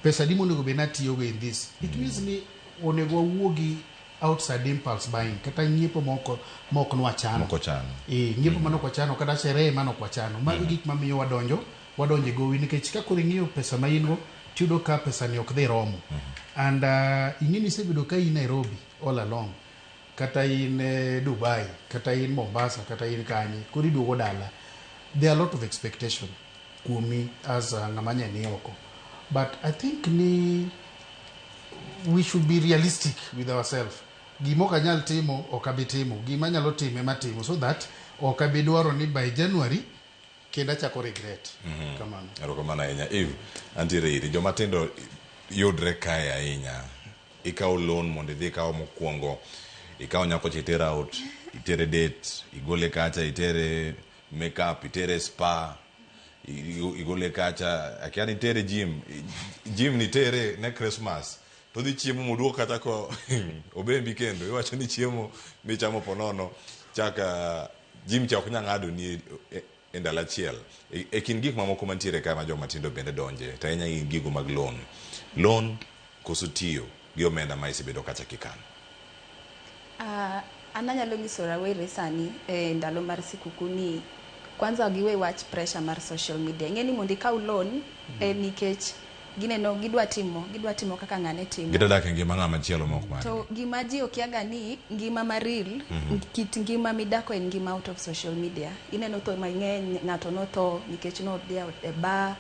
S18: pesa di monego bed ni atiyogo in this. It means ni onego wawuogi outside impulse buying kata nyiepo moko mok nwachano.
S17: Moko chano.
S18: E nyiepo manok wachano kata sherehe manok wachano. Mago gik mamiyo wadonjo e gowi, nikech ka koro ing'iyo pesa ma in go tiyudo ka pesa ni ok dhi romo. And ing'e ni isebedo ka in Nairobi all along, kata in Dubai, kata in Mombasa, kata in kanye, koro iduogo dala, there are a lot of expectation kuomi as ng'ama nye ni oko. But I think ni we should be realistic with ourselves. Gima ok anyal timo ok abi timo, gima anyalo timo ema timo, so that ok abi dwaro ni by January kendo achako regret. Kamano.
S17: Erokamano ahinya, Eve. Antiere iri. Joma tindo yudre kae ahinya. Ikawo loan mondo idhi ikaw mokwongo, ikaw nyako cha itere out, itere date, igole kacha itere makeup, itere spa, igole kacha, akia ni itere gym, gym nitere ne Christmas. To dhi chiemo moduog kata ko obembi kendo iwacho ni chiemo michamo ponono chaka gym cha ok nyal ng'ado ni e ndalo achiel. E kind gik mamoko mantiere ka ma joma tindo bende donje to ahinya gin gigo mag loan koso tiyo gi omenda ma isebedo kacha kikano.
S19: An anyalo nyiso rawere sani e ndalo mar sikuku ni kwanza giwe wach pressure mar social media. Ing'e ni mondo ikaw loan en nikech gineno gidwa timo kaka ng'ane timo.
S17: Gidwa dak e ngima ng'ama chielo mok mare.
S19: To gima ji okiaga ni ngima ma real, kit ngima midako en ngima out of social media. Ineno tho mang'eny, ng'ato notho nikech nodhi e bar,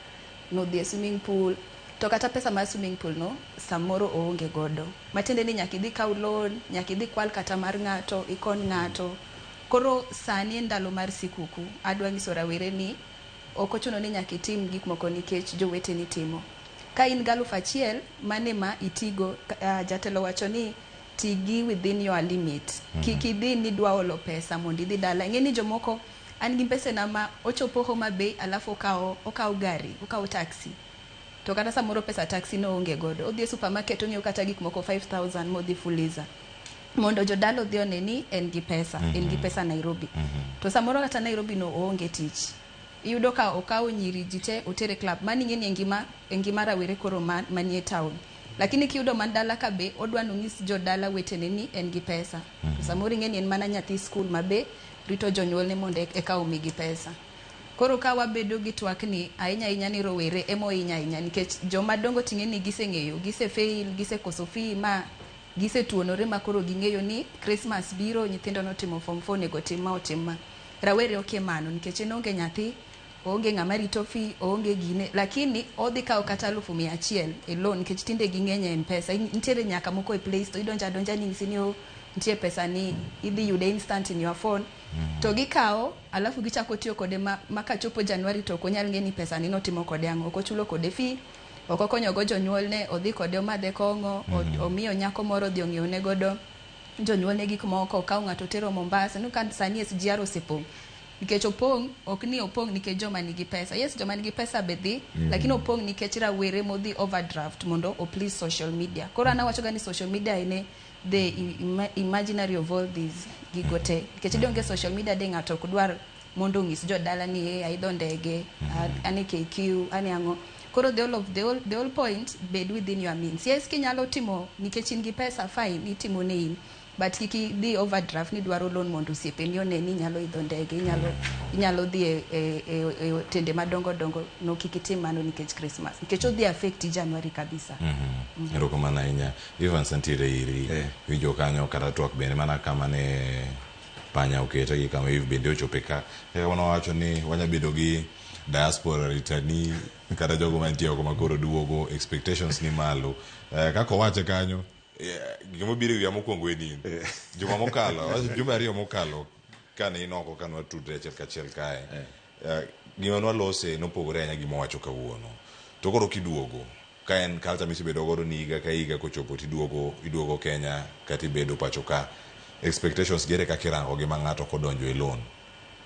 S19: nodhi e swimming pool, to kata pesa mar swimming pool no samoro oonge godo. Matiende ni nyaka idhi kaw loan, nyaka idhi kwal kata mar ng'ato, ikony ng'ato. Koro sani en ndalo mar sikuku, adwa nyiso rawere ni ok ochuno ni nyaka itim gik moko nikech joweteni timo. Ka in gi 1000, mane ma itigo, jatelo wacho ni tigi within your limit. Kik idhi ni idwa holo pesa mondo idhi dala. Ing'e ni jomoko an gi mbesena ma ochopo Homa Bay alafu okawo gari, okawo taxi. To kata samoro pesa taxi no oonge godo. Odhi e supermarket onyiewo kata gik moko 5000 modhi Fuliza. Mondo jodala odhi one ni en gi pesa, en gi pesa Nairobi. To samoro kata Nairobi no oonge tich. Iyudo ka okawo nyiri ji te otere club. Mano ing'e ni e ngima rawere koro manie town. Lakini kiyudo man dala ka be odwa nonyis jodala wetene ni en gi pesa. To samoro ing'e ni en mana nyathi skul ma be rito jonyuolne mondo eka omigi pesa. Koro ka wabedo gi twak ni ahinya ahinya ni rowere ema ohinyo ahinya nikech joma dongo ting'e ni giseng'eyo, gisefail, gisekoso fee ma gisetuonore ma koro ging'eyo ni Christmas biro, nyithindo notimo form 4 onego tim ma otim ma. Rawere okia mano nikech en onge nyathi, oonge ng'ama rito fee, oonge gine, lakini odhi kawo kata 100,000 e loan nikech tinde ging'eny e M-Pesa. Nitiere nyaka moko e Play Store, idonjo adonja ni nyisi ni oh, nitie pesa ni idhi yude instant in your phone. To gikawo alafu gichako tiyo kode ma kachopo January to ok onyal ng'e ni pesa ni notimo kode ang'o. Ok ochulo kode fee, ok okonyogo jonyuolne, odhi kode omadhe kong'o, omiyo nyako moro odhi ong'iewne godo jonyuolne gik moko, okawo ng'ato otero Mombasa. Ineno ka sani SGR osepong'. Nikech opong', ok ni opong' nikech joma nigi pesa. Yes, joma nigi pesa be dhi, lakini opong' nikech rawere modhi overdraft mondo o please social media. Koro an awacho ga ni social media ene the imaginary of all these gigo te. Nikech donge social media de ng'ato ok dwar mondo onyis jodala ni hey, aidho ndege, an e KQ, an e ang'o. Koro the whole point, bed within your means. Yes, kinyalo timo nikech in gi pesa, fine, itimo ne in. But kik idhi overdraft ni dwaro loan mondo osiepeni one ni inyalo idho ndege, inyalo dhi e otende madongo dongo. No, kik itim mano nikech Christmas. Nikech odhi affect January kabisa.
S17: Erokamano ahinya. Evans ntiere iri. Winjo kanyo kata twak bende mana kama ne panya okete gi kama Eve bende ochope ka. Kaka wanawacho ni wanya bedo gi diaspora returnee kata jogo mantie oko makoro duogo, expectations ni malo. Kaka owache kanyo, gima biro e wiya mokwongo en in. Juma mokalo, awacho juma ariyo mokalo, kane in oko kane watudre achiel kachiel kae. Gima nwalose nopogore ahinya gi mowacho kawuono. To koro kiduogo, ka en culture misebedo godo ni higa ka higa kochopo tiduogo, iduogo Kenya kata ibedo pacho ka. Expectations gi ere kaka irango gi ma ng'ato ok odonjo e loan.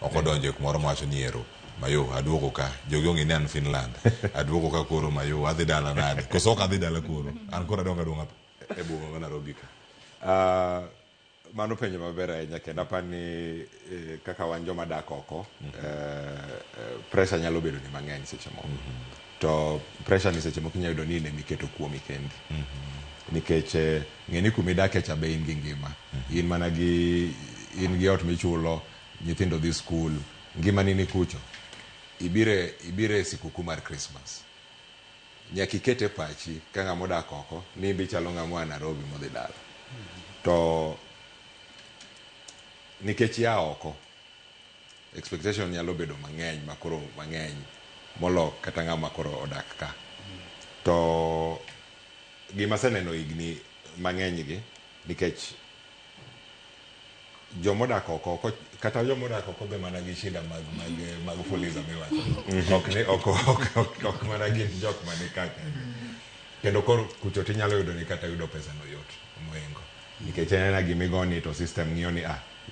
S17: Ok odonjo e kumoro mawacho ni ero, mayo aduogo ka, jogi ong'e ni an Finland. Aduogo ka koro mayo, adhi dala nade? Koso ok adhi dala koro. An koro adong' adong'a e boma ma Nairobi ka.
S20: Mano penjo maber ahinya kendo aparo ni kaka wan joma dak oko, pressure nyalo bedo ni mang'eny seche moko. To pressure ni seche moko inyalo yudo ni in ema iketo kuomi kendi. Nikech ng'e ni kuma idake cha be in gi ngima. In mana gi in gi ot michulo, nyithindo dhi skul, ngimani ni kucho. Ibire sikuku mar Christmas. Nyaka iket e pachi ka ng'ama odak oko ni ibi chalo ng'ama oa Nairobi modhi dala. To nikech ia oko, expectation nyalo bedo mang'eny makoro mang'eny molo kata ng'ama koro odak ka. To gima aseneno higni mang'eny gi, nikech jomodak oko, kata jomodak oko be mana gi shida mag fuliza miwacho. Ok ni ok mana gin jok mani kaka. Kendo koro kucho tinyalo yudo ni kata yudo pesa no yot mohingo. Nikech en ena gimigoni to system ng'iyo ni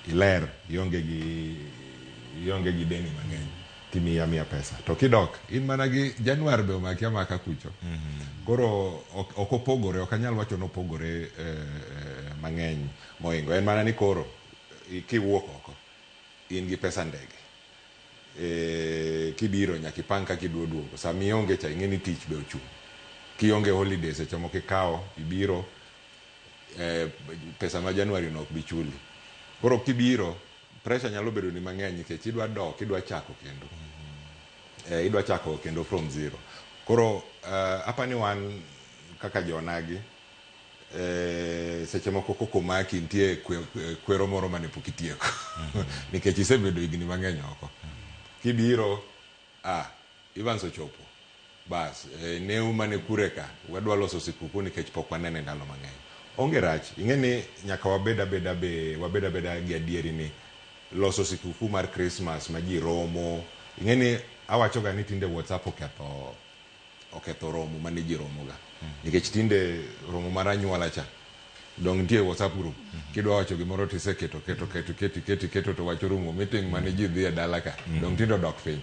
S20: iler, ionge gi deni mang'eny. Timiyi amiya pesa. To kidok, in mana gi Januar be omaki amaka kucho. Koro ok opogore, ok anyal wacho ni opogore mang'eny mohingo. En mana ni koro kiwuok oko, in gi pesa ndege. Kibiro nyaka ipang kaka idwa duogo. Sama ionge cha ing'e ni tich be ochung'. Kionge holiday seche moko ikawo, ibiro, pesa ma January no ok bi chuli. Koro kibiro, pressure nyalo bedo ni mang'eny nikech idwa dok, idwa chako kendo. Idwa chako kendo from zero. Koro apani wan kaka jonagi, seche moko koko maki nitie kwero moro mane pok itieko. Nikech isebedo higni mang'eny oko. Kibiro, Evans ochopo. Bas, neu mane kure ka, wadwa loso sikuku nikech pok wanene ndalo mang'eny. Onge rach, ing'e ni nyaka wabed abeda be, wabed abeda gi adieri ni loso sikuku mar Christmas ma ji romo. Ing'e ni awacho ga ni tinde WhatsApp oketho romo mane ji romo ga. Nikech tinde romo mar anyuola cha, dong nitie WhatsApp group. Kidwa wacho gimoro to iseketo, keto, keto, keto, keto, keto to wacho rumo. Meeting mane ji dhi e dala ka, dong tinde odok piny.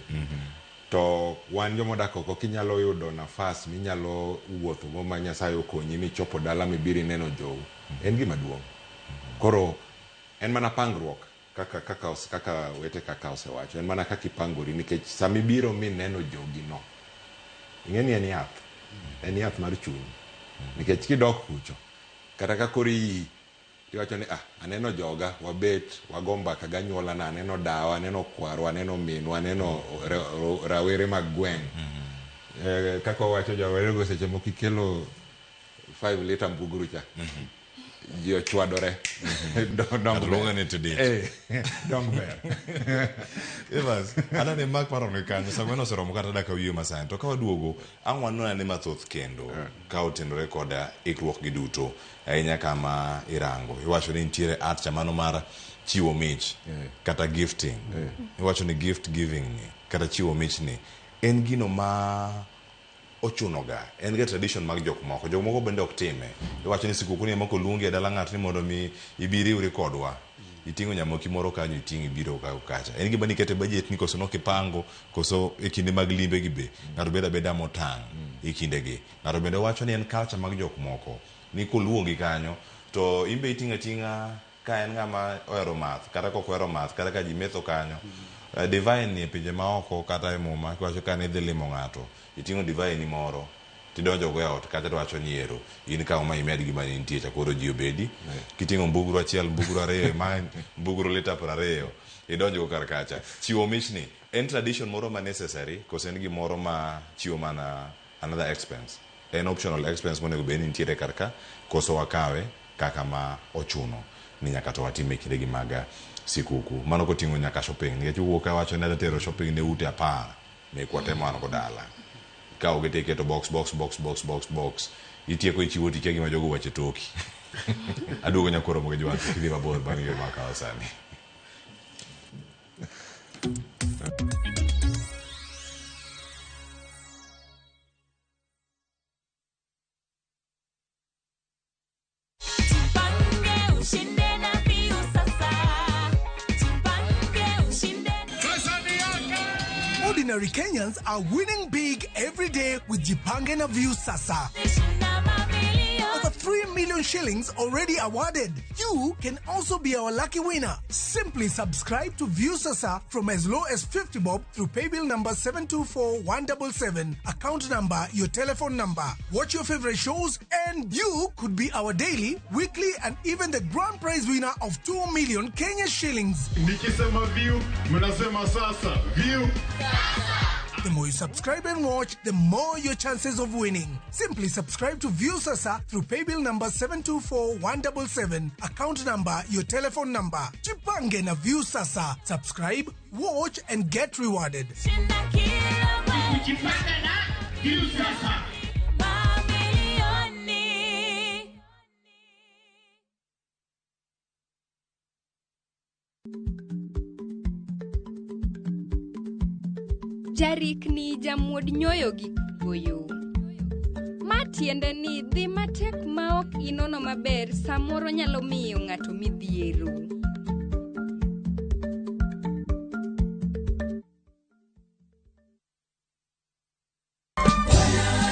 S20: To wan jomodak oko kinyalo yudo nafas minyalo wuotho go ma Nyasaye okonyi michopo dala mibiro ineno jou, en gima duong'. Koro en mana pangruok kaka wete kaka osewacho, en mana kaka ipangori nikech sama ibiro mineno jogi no, ing'e ni en yath, en yath mar chuny. Nikech kidok kucho, kata ka koro iyi, tiwacho ni ah, aneno joga, wabet, wago mbaka gi anyuolana, aneno dawa, aneno kwarwa, aneno minwa, aneno rawere mag gweng'. Kaka wawacho jawerego seche moko ikelo 5 liter mbugru cha. Ji ochwadore. Dong
S17: Ng'ato luongo ni tidit.
S20: Dong ber.
S17: Evans, anani mak paro ni kanyo sama oseromo kata dakika wiye masani to ka waduogo ang' wanon ane mathoth kendo ka otenore koda ikruok gi duto ahinya kama irango iwacho ni nitiere art cha mano mar chiwo mich kata gifting iwacho ni gift giving ni kata chiwo mich ni en gino ma ochuno ga en ga tradition mag jok moko jok moko bende ok time iwacho ni sikuku ni ema koluongi e dala ng'ato ni mondo mi ibi iriwri kodwa iting'o nyamoki moro kanyo iting'o ibiro kacha en gima nikete budget ni koso nokipango koso e kinde mag limbe gi be ng'ato bedo abeda motang' e kindegi ng'ato bende wacho ni en culture mag jok moko ni koluongi kanyo to in be iting'o ating'a ka en ng'ama ohero math kata kok ohero math kata ka ji metho kanyo divai ni e pinje maoko kata e muma kiwacho ka nidhi limo ng'ato iting'o divai ni moro tidonjo go e ot kacha to wacho ni ero in kaw ma imed gima ne nitie cha koro ji obedi kiting'o mbugru achiel mbugru ariyo ma mbugru lita 20 idonjo go kar kacha chiwo mich ni en tradition moro ma necessary koso en gimoro ma chiwo mana another expense en optional expense monego bed ni nitiere kar ka koso wakawe kaka ma ochuno ni nyaka to watime e kindegi mag sikuku mano koting'o nyaka shopping nikech wuok ka wacho ni adwa tero shopping ne ute 10 mekwa te ma wan go dala ikawo gi tiketo box box box box box box itieko ichiwo tikia gima jogo wacho e toki aduogo nyakoro mogi jwang' kik idhi mabor bang' yo makawo sani.
S6: Jipange ushinde na Viusasa. Jipange ushinde.
S21: Ordinary Kenyans are winning big every day with Jipange na Viusasa. Over 3 million shillings already awarded. You can also be our lucky winner. Simply subscribe to Viusasa from as low as 50 bob through paybill number 724177, account number, your telephone number. Watch your favorite shows and you could be our daily, weekly and even the grand prize winner of 2 million Kenya shillings.
S22: Nikisema view, mnasema sasa. View.
S21: The more you subscribe and watch, the more your chances of winning. Simply subscribe to Viusasa through paybill number 724177, account number, your telephone number. Jipange na Viusasa. Subscribe, watch and get rewarded.
S6: Jipange na Viusasa. Mamilioni.
S23: Jarikni jamuod nyoyo gi kuoyo. Ma tiende ni dhi matek ma ok inono maber samoro nyalo miyo ng'ato midhiero.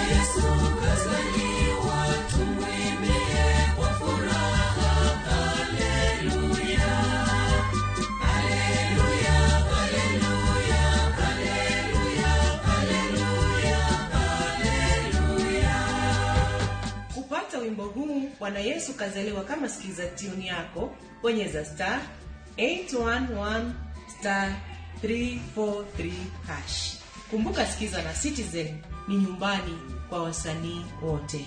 S6: Yesu kazaliwa, tumwimbie kwa furaha. Haleluya, haleluya, haleluya, haleluya, haleluya, haleluya.
S24: Kupata wimbo huu Bwana Yesu kazaliwa kama sikiza tune yako, bonyeza star 811 star 343 hash. Kumbuka Sikiza na Citizen ni nyumbani kwa wasanii wote.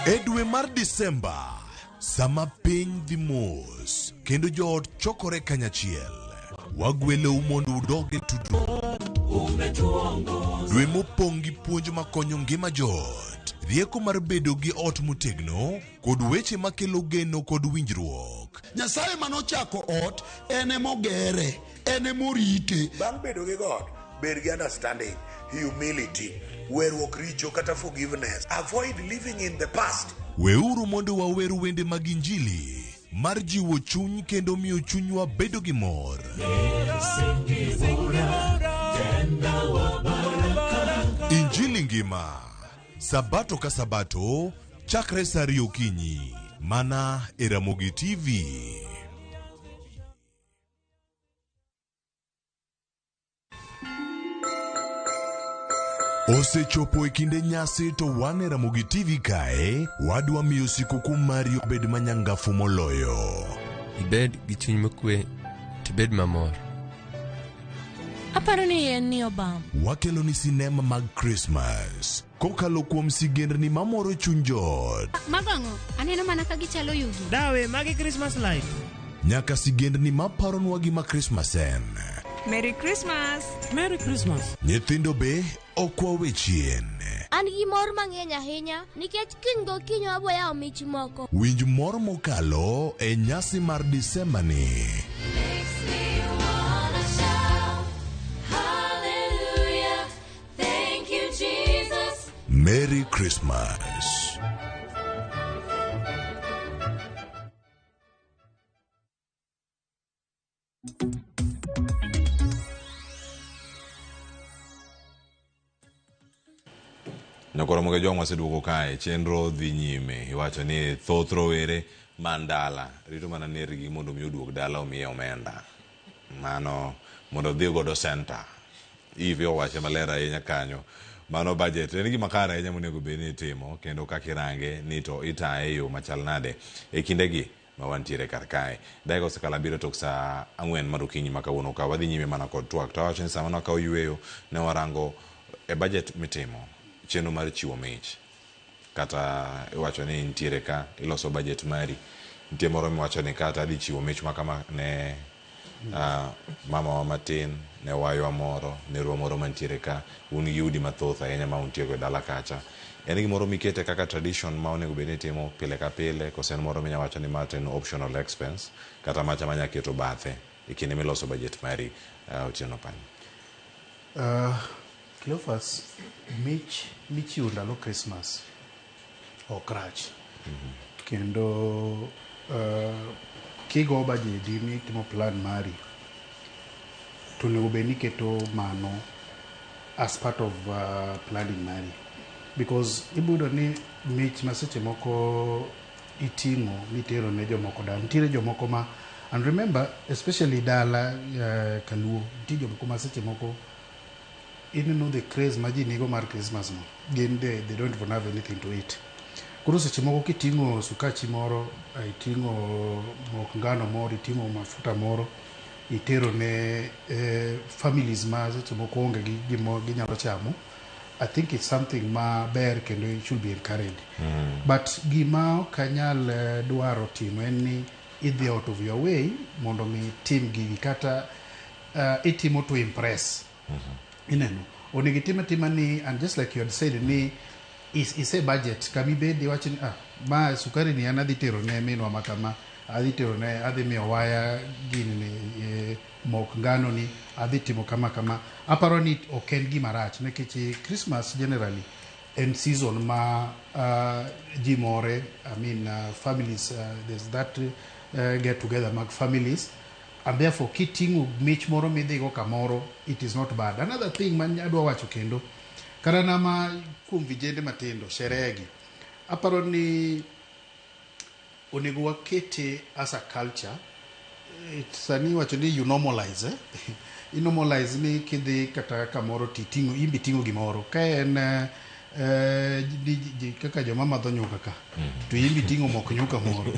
S11: E dwe mar Disemba, sama piny dhi mos kendo joot chokore kanyachiel, wagwelou mondo udog e tudruok. Dwe mopong' gi puonj makonyo ngima joot, rieko mar bedo gi ot motegno, kod weche makelo geno kod winjruok.
S25: Nyasaye manochako ot en emogere, en emorite.
S26: Bang' bedo gi God, bed gi understanding, humility, weruok richo kata forgiveness. Avoid living in the past.
S11: Weuru mondo wawer wende mag Injili mar jiwo chuny kendo miyo chunywa bedo gi mor. Injili ngima Sabato ka Sabato chakre saa 2 okinyi mana e Ramogi TV. Osechopo e kinde nyasi to wan e Ramogi TV kae, wadwa miyo sikuku mari obed manyangafu moloyo.
S1: Ibed gi chuny mokwe, tibed mamor.
S2: Aparo ni en ni obam.
S11: Wakelo ni sinema mag Christmas kokalo kuom sigendni mamoro chuny joot.
S2: Mago ang'o? Aneno mana ka gichalo yugi.
S3: Dawe, magi Christmas light.
S11: Nyaka sigendni maparonwa gima Christmas en.
S5: Merry Christmas!
S3: Merry Christmas.
S11: Nyithindo be ok wawe chien.
S7: An gi mor mang'eny ahinya nikech kiny gokinyi wabo yawo mich moko.
S11: Winj mor mokalo e nyasi mar Disemba ni. Merry Christmas.
S17: Nyakoro moge jwang' waseduogo kae, chenro dhi nyime. Iwacho ni thoth rowere man dala rito mana nergi mondo mi oduog dala omiye omenda. Mano mondo odhi godo center. Eve owache maler ahinya kanyo. Mano budget en gima kare ahinya monego bed ni itimo kendo kaka irange ni to itaye e yo machal nade e kindegi ma wantiere kar kae. Dakika osekalo abiriyo tok saa ang'wen mar okinyi ma kawuono ka wadhi nyime mana kod twak. To awacho ni sama nwakawo yueyo ne warango e budget mitimo chenro mar chiwo mich kata iwacho ni nitiere ka iloso budget mari nitie moro miwacho ni kata adhi chiwo mich ma kama ne mamawa matin ne waywa moro nerwa moro mantiere ka un gi udi mathoth ahinya ma untiego e dala kacha en gimoro mikete kaka tradition ma onego bed ni itimo pile ka pile koso en moro minya wacho ni ma to en optional expense kata macha manya keto bathe e kinde miloso budget mari Otieno Panyi.
S18: Cleophas, mich michiwo ndalo Christmas ok rach. Kendo kigo bajedi mitimo plan mari to onego bed ni iketo mano as part of planning mari because ibo yudo ni mich ma seche moko iting'o mitero ne jomoko dala nitiere jomoko ma and remember especially dala kaluo nitie jomoko ma seche moko ineno the craze ma ji nigo mar Christmas no gin they don't even have anything to eat koro seche moko kiting'o sukachi moro iting'o mok ngano moro iting'o mafuta moro itero ne families ma seche moko onge gi gima ginyalo chamo I think it's something ma ber kendo it should be encouraged but gima ok anyal dwaro timo en ni idhi out of your way mondo mi itim gigi kata itimo to impress ineno onego itim atima ni and just like you had said ni ise budget kama ibede iwacho ni ma sukari ni an adhi tero ne minwa ma kama adhi tero ne adhi miyo waya gini ni mok ngano ni adhi timo kama kama aparo ni ok en gima rach nikech Christmas generally en season ma ji more I mean families there's that get together mag families and therefore kiting'o mich moro midhigo kamoro it is not bad. Another thing ma adwa wacho kendo kata nama kuom vijende matindo sherehe gi aparo ni onego wakete as a culture. Sani iwacho ni you normalize i normalize ni kidhi kata kamoro titing'o imbe iting'o gimoro ka en kaka joma madho nyuka ka to imbe iting'o mok nyuka moro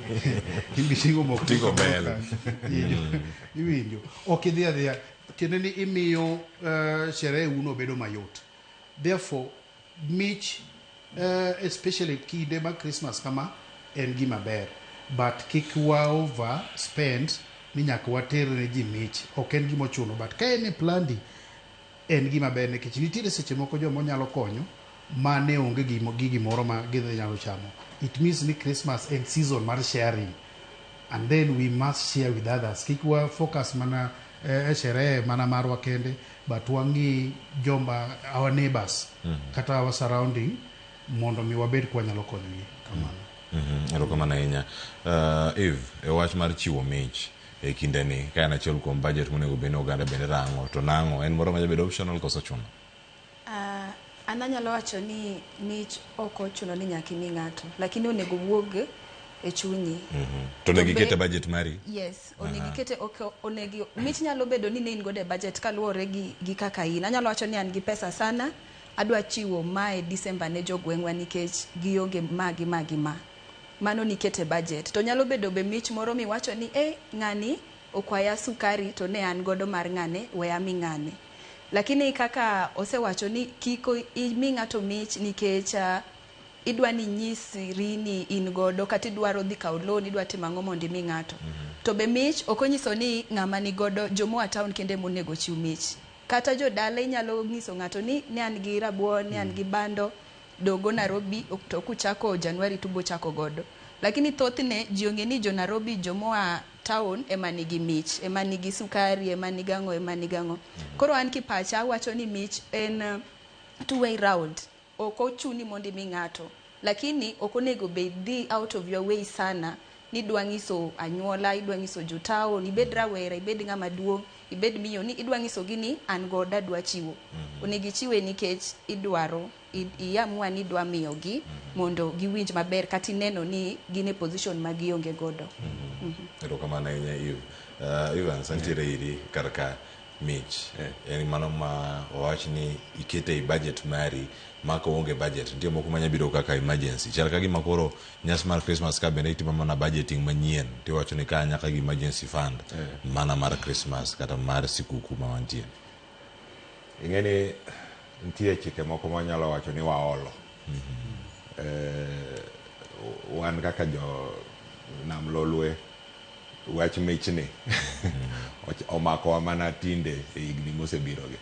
S18: imbe iting'o mok
S17: Ting'o
S18: nyuka moro
S17: bel.
S18: kanyo. Iwinjo ok idhi adhiya tiende ni imiyo sherehe uno bedo mayot therefore mich especially kinde mag Christmas kama en gima ber but kik wa over spend ni nyaka water ne ji mich ok en gima ochuno but ka en e plandi en gima ber nikech nitiere seche moko joma nyalo konyo ma ne onge gi gimoro ma gidhi nyalo chamo it means ni Christmas en season mar sharing and then we must share with others kik wa focus mana e sherehe mana marwa kende but wang'i joma our neighbors kata our surrounding mondo mi wabed kwanyalo konyogi kamano.
S17: Erokamano ahinya. Eve, e wach mar chiwo mich e kindeni ka en achiel kuom budget monego bed ni oganda bende rango to nang'o en moro majabedo optional koso chuno?
S19: An anyalo wacho ni mich ok ochuno ni nyaka imi ng'ato lakini onego wuog e chunyi.
S17: To onego ikete budget mari?
S19: Yes, onego ikete ok onego mich nyalo bedo ni ne in godo e budget kaluwore gi kaka in. Anyalo wacho ni an gi pesa sana Adwa chiwo mae December ne jogweng'wa nikech gionge ma gi ma gi ma. Mano nikete budget. To nyalo bedo be mich moro miwacho ni eh, ng'ani okwaya sukari to ne an godo mar ng'ane, we ami ng'ane. Lakini kaka osewacho ni kik imi ng'ato mich nikech idwa ni inyisri ni in godo kata idwaro dhi kawo loan, idwa timo ang'o mondo imi ng'ato. To be mich ok onyiso ni ng'ama nigodo jomoa town kende monego chiw mich. Kata jodala inyalo nyiso ng'ato ni ne an gi rabuon, ne an gi bando, dogo Nairobi to kuchako Januari to ubochako godo. Lakini thothne ji ong'e ni jo Nairobi jomoa town ema nigi mich, ema nigi sukari, ema nigi ang'o, ema nigi ang'o. Koro an kipacha awacho ni mich en two way round. Ok ochuni mondo imi ng'ato. Lakini ok onego be idhi out of your way sana ni idwa nyiso anyuola, idwa nyiso jo town, ibed rawera, ibed ng'ama duong', ibed miyo ni idwa nyisogi ni an godo adwa chiwo. Onego ichiwe nikech idwaro, iamua ni idwa miyogi mondo giwinj maber kata ineno ni gin e position ma gionge godo.
S17: Erokamano ahinya Eve. Evans, antiere iri kar ka mich. En mano ma wawach ni ikete e budget mari ma koonge budget nitie moko manya biro kaka emergency. Chal ka gima koro nyasi mar Christmas ka bende itimo mana budgeting manyien tiwacho ni ka nyaka gi emergency fund mana mar Christmas kata mar sikuku ma wantie.
S20: Ing'e ni nitie chike moko ma wanyalo wacho ni waolo. Wan kaka jo Nam Lolwe wach michni omakowa mana tinde e higni mosebirogi.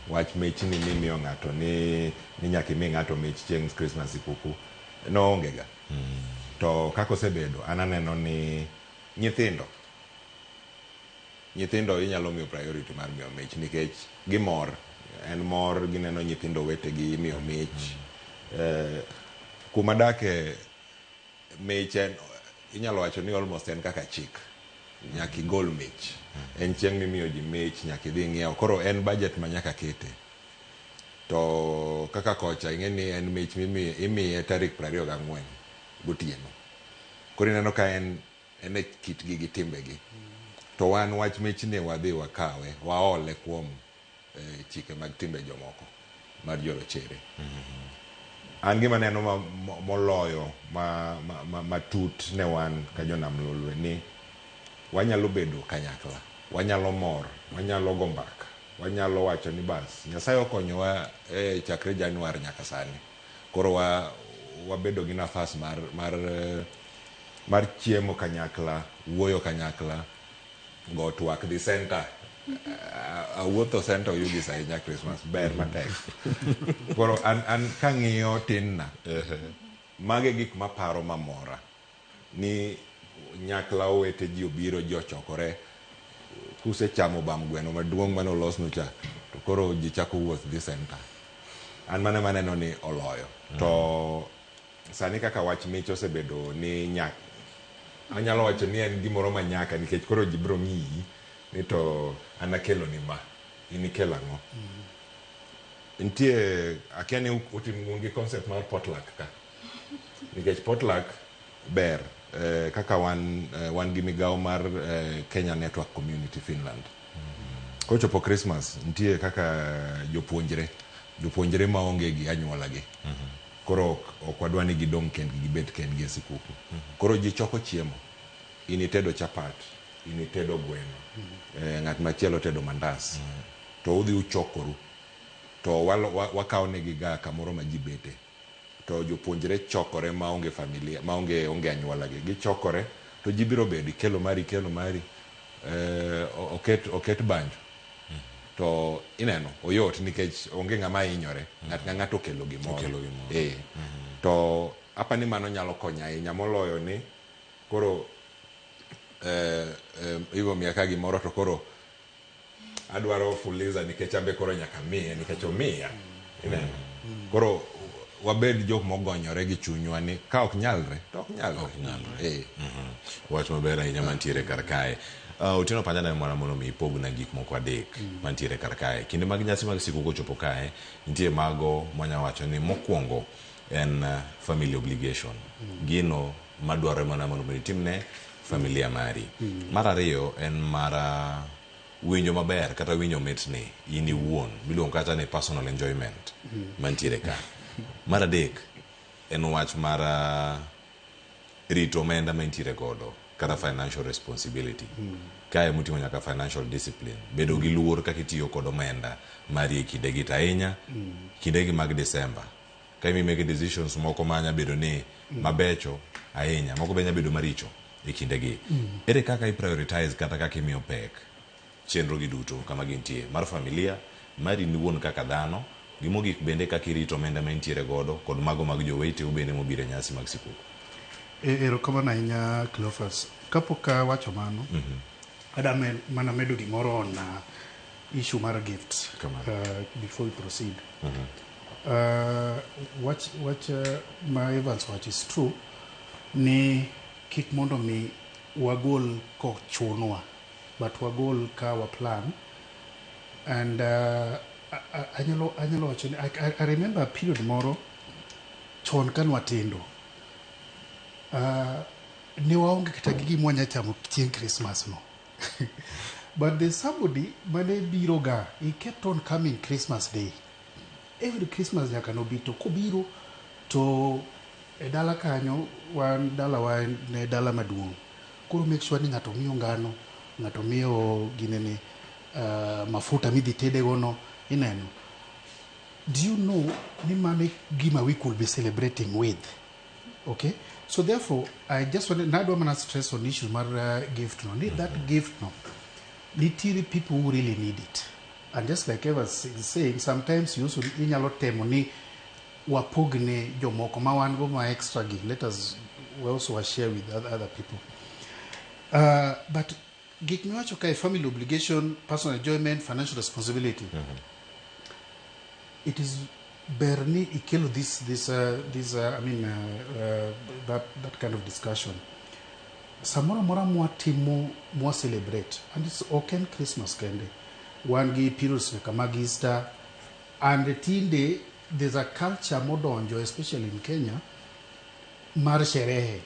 S20: Wach michni mimiyo ng'ato ni nyaka imi ng'ato mich chieng' Christmas sikuku noonge ga. To kaka osebedo an aneno ni nyithindo inyalo miyo priority mar miyo mich nikech gimor. En mor gineno nyithindo wetegi imiyo mich. Kuma adake mich en inyalo wacho ni almost en kaka chik. Nyaka igol mich. En chieng' mimiyo ji mich, nyaka idhi ing'iew. Koro en budget ma nyaka kete. To kaka kocha ing'e ni en mich imiye tarik 24 gotieno. Koro ineno ka en e kitgi gi timbegi. To wan wach michni wadhi wakawe, waole kuom chike mag timbe jomoko mar jorochere. An gima neno moloyo matut ne wan ka jonam Lolwe ni wanyalo bedo kanyakla, wanyalo mor, wanyalo go mbaka, wanyalo wacho ni bas Nyasaye okonyowa chakre Januar nyaka sani. Koro wabedo gi nafas mar chiemo kanyakla, wuoyo kanyakla, go twak dhi center. Awuotho center Oyugis ahinya Christmas, ber matek. Koro an kang'iyo tinna, mage gik maparo mamora ni nyakla owete ji obiro ji ochokore kusechamo bam gweno maduong' mane olosnu cha to koro ji chako wuoth dhi center. An mano ema aneno ni oloyo. To sani kaka wach mich osebedo ni anyalo wacho ni en gimoro ma nyaka nikech koro ji biro ng'iyi ni to an akelo ni ma, in ikelo ang'o. Nitie akia ni utim gi concept mar potluck ka. Nikech potluck ber kaka wan gi migawo mar Kenya Network Community Finland. Kochopo Christmas nitie kaka jopuonjre maonge gi anyuola gi. Koro ok wadwa ni gidong' kendgi gibed kendgi e sikuku. Koro ji choko chiemo. In itedo chapat, in itedo gweno, ng'at machielo tedo mandas. To udhi uchokoru. To wakawo negi ga kamoro ma ji bete. To jopuonjre chokore maonge familia, maonge onge anyuola gi. Gichokore to ji biro bedo ikelo mari, oket banjo. To ineno oyot nikech onge ng'ama hinyore, ng'at ka ng'ato okelo gimoro. To apani mano nyalo konyo ahinya moloyo ni koro Ivo miya ka gimoro to koro adwaro fuliza nikech ambe koro nyaka miye nikech omiya. Ineno. Koro wabed jok mogonyore gi chunywa ni ka ok nyalre to ok nyalre.
S17: Wach maber ahinya mantiere kar kae. Otieno Panja ne mora mondo mi ipogna gik moko adek mantiere kar kae. Kinde mag nyasi mag sikuku ochopo kae, nitie mago mwanya wacho ni mokwongo en family obligation. Gino madwarore mana mondo mi itimne familia mari. Mar ariyo en mar Winjo maber kata winjo mitni in iwuon miluongo kata ni personal enjoyment mantiere ka. Mar adek en wach mar rito omenda mantiere godo kata financial responsibility. Kae moting'o nyaka financial discipline, bedo gi luor kaka itiyo kod omenda mari e kindegi to ahinya kindegi mag December. Ka imi make decisions moko ma nya bedo ni mabecho ahinya, moko be nya bedo maricho e kindegi. Ere kaka i prioritize kata kaka imiyo pek chenro gi duto kama gintie mar familia, mari in iwuon kaka dhano, gi mogik bende kaka irito omenda ma intiere godo kod mago mag joweteu bende mobiro e nyasi mag sikuku.
S18: Erokamano ahinya Cleophas. Kapok awacho mano, adwa mana medo gimoro on issue mar gifts before we proceed. Wach ma Evans wacho is true ni kik mondo mi wagol kochunwa but wagol ka wa plan and anyalo wacho ni I remember a period moro chon ka nwatindo ne waonge kata gi gima wanya chamo chieng' Christmas no, but there's somebody mane biro ga. He kept on coming Christmas Day, every Christmas nyaka nobi. To kobiro to e dala kanyo, wan dalawa ne dala maduong', koro make sure ni ng'ato miyo ngano, ng'ato miyo ginene, mafuta midhi tedego no. Ineno, do you know ni mano e gima we could be celebrating with? Okay, so therefore I just wanted, nadwa mana stress on issue mar gift no, ni that gift no, nitiere people who really need it. And just like Eva is saying, sometimes you also inyalo temo ni wapogne jomoko ma wan go ma extra gi. Let us, we also share with other people. But gik miwacho kae, family obligation, personal enjoyment, financial responsibility, it is ber ni ikelo this, I mean, that kind of discussion. Samoro amora mwatimo, mwa celebrate, and it's ok en Christmas kende, wan gi periods nyaka mag Easter, and tinde there's a culture modonjo, especially in Kenya, mar sherehe.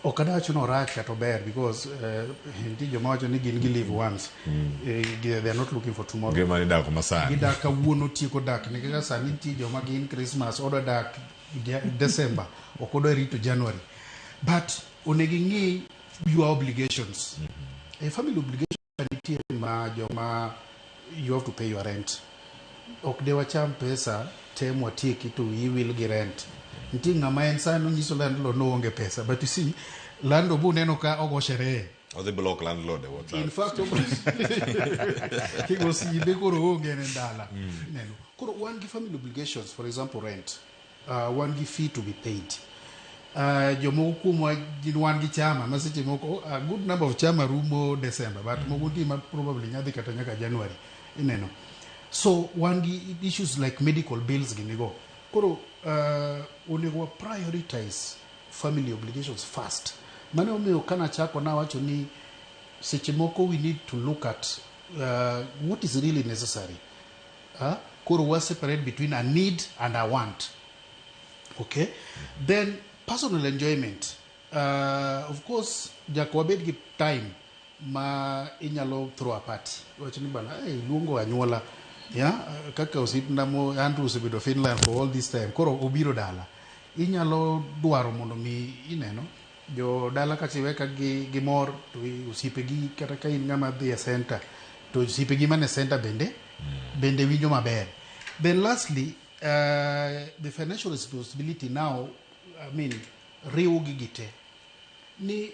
S18: Ok adwa wacho ni orach kata ober, because nitie joma wacho ni gin gi live once. They are not looking for tomorrow.
S17: Ngima ni dak masani.
S18: Gidak kawuono, tieko dak ni kaka sani. Nitie joma gin Christmas odwa dak December, ok odwa rito January. But onego ing'i your obligations. A family obligation nitie ma joma you have to pay your rent. Ok de wacham pesa te mwatieki to wiyi wil gi rent. Nitie ng'ama en sani onyiso landlord noonge pesa, but you see landlord buneno ka ogo sherehe.
S17: Odhi block landlord e WhatsApp.
S18: In fact, kigo simbe koro onge en e dala. Neno koro wan gi family obligations, for example rent, wan gi fee to be paid. Jomoko kuomwa gin wan gi chama ma seche moko a good number of chama rumo December, but moko nitie ma probably nyadhi kata nyaka January. Ineno, so wan gi issues like medical bills ginigo. Koro onego wa prioritize family obligations first. Mano omiyo kanachako nawacho ni seche moko we need to look at what is really necessary. Koro wa separate between a need and a want. Okay, then personal enjoyment, of course nyaka wabed gi time ma inyalo throw a party, wach ni bana, hey, luongo anyuola ya kaka osiepna mo Andrew osebedo Finland for all this time, koro obiro dala, inyalo dwaro mondo mi ineno jo dala kachiwe ka gi mor to osiepegi, kata ka in ng'ama dhi e center to osiepegi mane center bende winjo maber. Then lastly, the financial responsibility now, I mean, riwo gigi te ni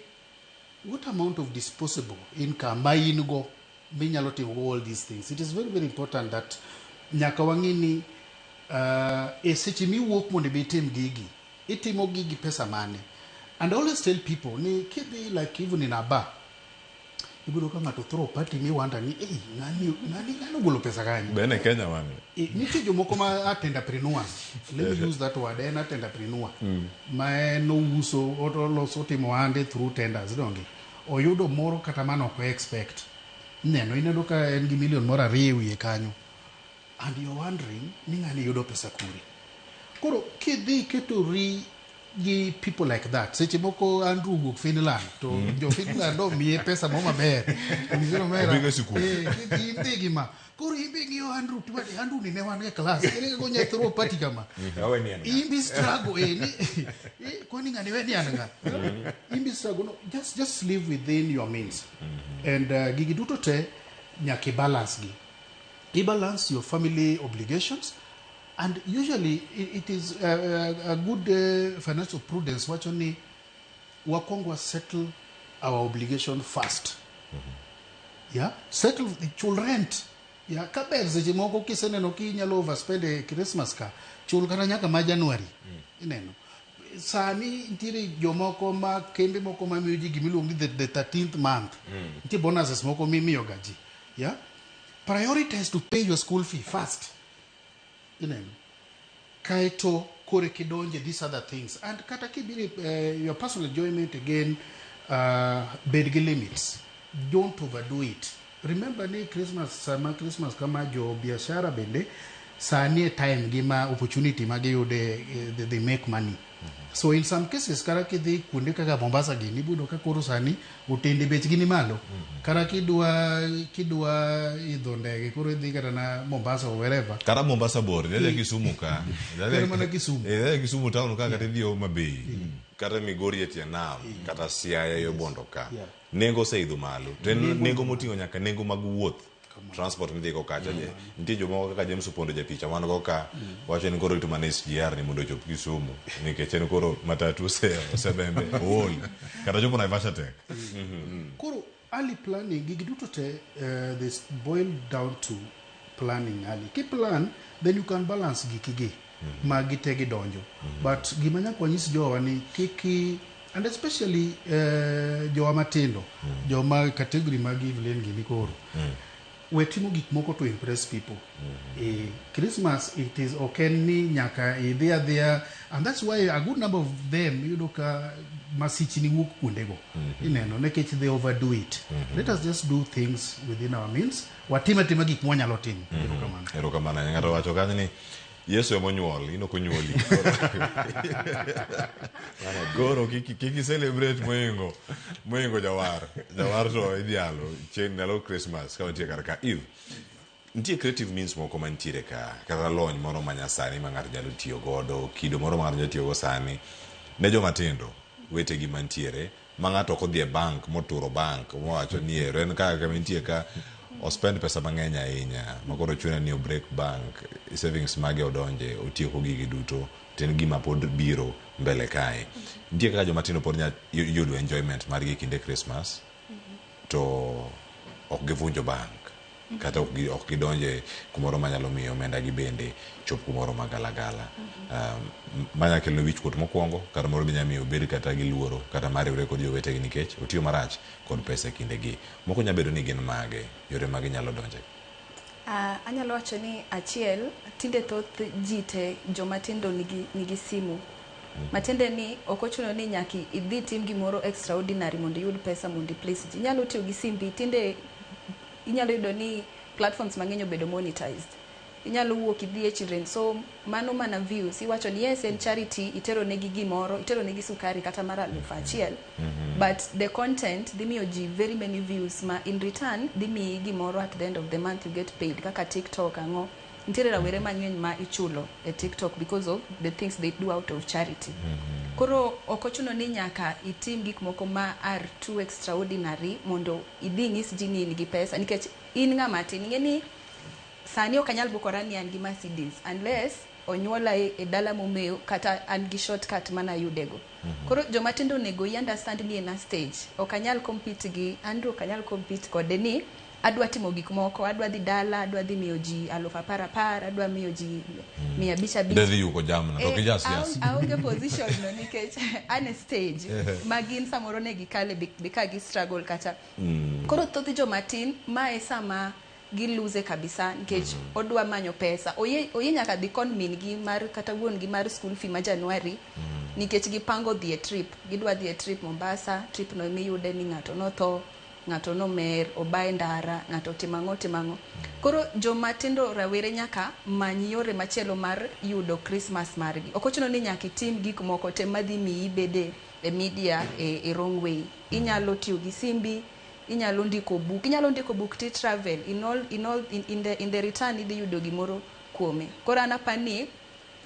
S18: what amount of disposable income ma in go minyalo timo go all these things. It is very very important that nyaka wang'i ni e seche miwuok mondo ibi itim gigi, itimo gigi pesa mane. And I always tell people ni kidhi, like even in a bar, ibiro ka ng'ato throw party mi wonder ni, hey, ng'ani ogolo pesa kanye?
S17: Bene Kenya wang'e.
S18: Nitie jomoko ma tenderpreneurs, let me use that word, en a tenderpreneur ma en ouso, oloso, otimo ohande through tenders, donge oyudo moro kata mano ok expect. Neno ineno ka en gi million moro ariyo e wiye kanyo and you're wondering ni ng'ani yudo pesa kure. Koro kidhi ketori gi people like that. Seche moko Andrew wuok Finland to jo Finland omiye pesa mo maber. Onyise ni omera,
S17: Odhigo e sikul.
S18: Eh, idhi gi ma. Koro in be ing'iyo Andrew to iwacho, Andrew ni ne wan e class. Ere kaka onya throw party kama?
S20: Awe ni en ng'a?
S18: In be struggle eh ni kwani ng'ani we ni an ng'a? In be struggle no just live within your means. And gigi duto te nyaka i balance gi. I balance your family obligations and usually it is a good financial prudence wacho ni wakwongo wa settle our obligation first. Yeah, settle chul rent. Yeah, kaber seche moko kiseneno kinyalo overspend e Christmas ka chul kata nyaka ma January. Ineno. Sani nitiere jomoko ma kembe moko mamiyo ji gimiluongo ni the 13th month. Nitie bonuses moko mimiyo ga ji. Yeah? Prioritize to pay your school fee first. Ineno. Kaeto kore kidonje these other things. And kata kibiro your personal enjoyment again, bed gi limits. Don't overdo it. Remember ni Christmas, sama Christmas kama jo biashara bende sani e time gi ma opportunity ma giyude they make money. So in some cases kata kidhi kuonde kaka Mombasa gini ibiro ka koro sani otende bechgi ni malo. Kata kidwa idho ndege koro idhi kata na Mombasa or wherever.
S17: Kata Mombasa bor, idhi Kisumu ka.
S18: Kata mana Kisumu.
S17: Idhi Kisumu town ka kata idhi Homa Bay. Kata Migori e tie nam, kata Siaya yo Bondo ka. Nengo oseidho malo. To en nengo moting'o nyaka nengo mag wuoth. Transport midhigo kacha. Nitie jomoko kaka James Opondo japicha wan go ka wacho ni koro rito mana SGR ni mondo ochop Kisumu nikech en koro matatu osebembe ool kata chopo Naivasha tek.
S18: Koro early planning gigi duto te this boil down to planning early. Ki plan then you can balance gikigi ma gite gidonjo. But gima nyaka wanyis jowa ni kiki and especially jowa matindo joma category mag Evelyn gini koro we timo gik moko to impress people. Christmas it is ok en ni nyaka idhi adhiya and that's why a good number of them yudo ka masichni wuok kuondego. Ineno nikech they overdo it. Let us just do things within our means. Watim atima gik mwanyalo timo. Erokamano.
S17: Erokamano. Ng'ato wacho kanyo ni Yesu ema onyuol, in ok onyuoli. Koro kik celebrate mohingo jawar. Jawar to idhialo chieng' ndalo Christmas ka wantie kar ka. Eve, nitie creative means moko mantiere ka, kata lony moro ma nyasani ma ng'ato nyalo tiyo godo, kido moro ma ng'ato nyalo tiyo go sani ne joma tindo wetegi mantiere ma ng'ato ok odhi e bank moturo bank mowacho ni ero en kaka kama entie ka ospend pesa mang'eny ahinya ma koro chune ni o break bank savings mage odonje otieko gigi duto to en gima pod biro mbele kae. Nitie kaka joma tindo pod nya yudo enjoyment margi e kinde Christmas to ok givunjo bank kata ok gidonje kumoro manyalo miyo omenda gi bende chop kumoro magalagala. Manya kelo wichkuot mokwongo kata moro be nyalo miyo obed kata gi luoro kata mar riwre kod jowetegi nikech otiyo marach kod pesa e kindegi. Moko nyalo bedo ni gin mage, yore mage nyalo donje.
S19: Anyalo wacho ni achiel, tinde thoth ji te joma tindo nigi simu. Matiende ni ok ochuno ni nyaka idhi tim gimoro extraordinary mondo iyud pesa mondo i please ji. Inyalo tiyo gi simbi, tinde inyalo yudo ni platforms mang'eny obedo monetized. Inyalo wuok idhi e children's home, mano mana views. Iwacho ni yes en charity, itero negi gimoro, itero negi sukari kata mar 1000. But the content dhi miyo ji very many views ma in return dhi miyi gimoro at the end of the month you get paid kaka TikTok ang'o. Nitiere rawere mang'eny ma ichulo e TikTok because of the things they do out of charity. Koro ok ochuno ni nyaka itim gik moko ma are too extraordinary mondo idhi inyis ji ni in gi pesa nikech in ng'ama tin. Ing'e ni sani ok anyal bukora ni an gi Mercedes unless onyuola e dala momewo kata an gi shortcut manayudego. Koro joma tindo onego i understand ni en a stage. Ok anyal compete gi Andrew, ok anyal compete kode ni adwa timo gik moko, adwa dhi dala, adwa dhi miyo ji 10,000 10,000, adwa miyo ji 500 500.
S17: Idwa dhi yuko jamna, to ok ijas jas.
S19: Aonge position no nikech an e stage ma gin samoro ne gikale be ka gi struggle kata. Koro thoth joma tin mae sama giluze kabisa nikech odwa manyo pesa. Oye nyaka dhi kon min gi mar kata wuon gi mar school fee ma January nikech gipango dhi e trip. Gidwa dhi e trip Mombasa, trip no emiyude ni ng'ato notho, ng'ato nomer, obaye ndara, ng'ato otimo ang'o, otimo ang'o. Koro joma tindo rawere nyaka many yore machielo mar yudo Christmas margi. Ok ochuno ni nyaka itim gik moko te madhi miyi ibede e media e wrong way. Inyalo tiyo gi simbi, inyalo ndiko buk, inyalo ndiko buk ti travel in all, in all, in, in the, in the return idhi yudo gimoro kuome. Koro an apani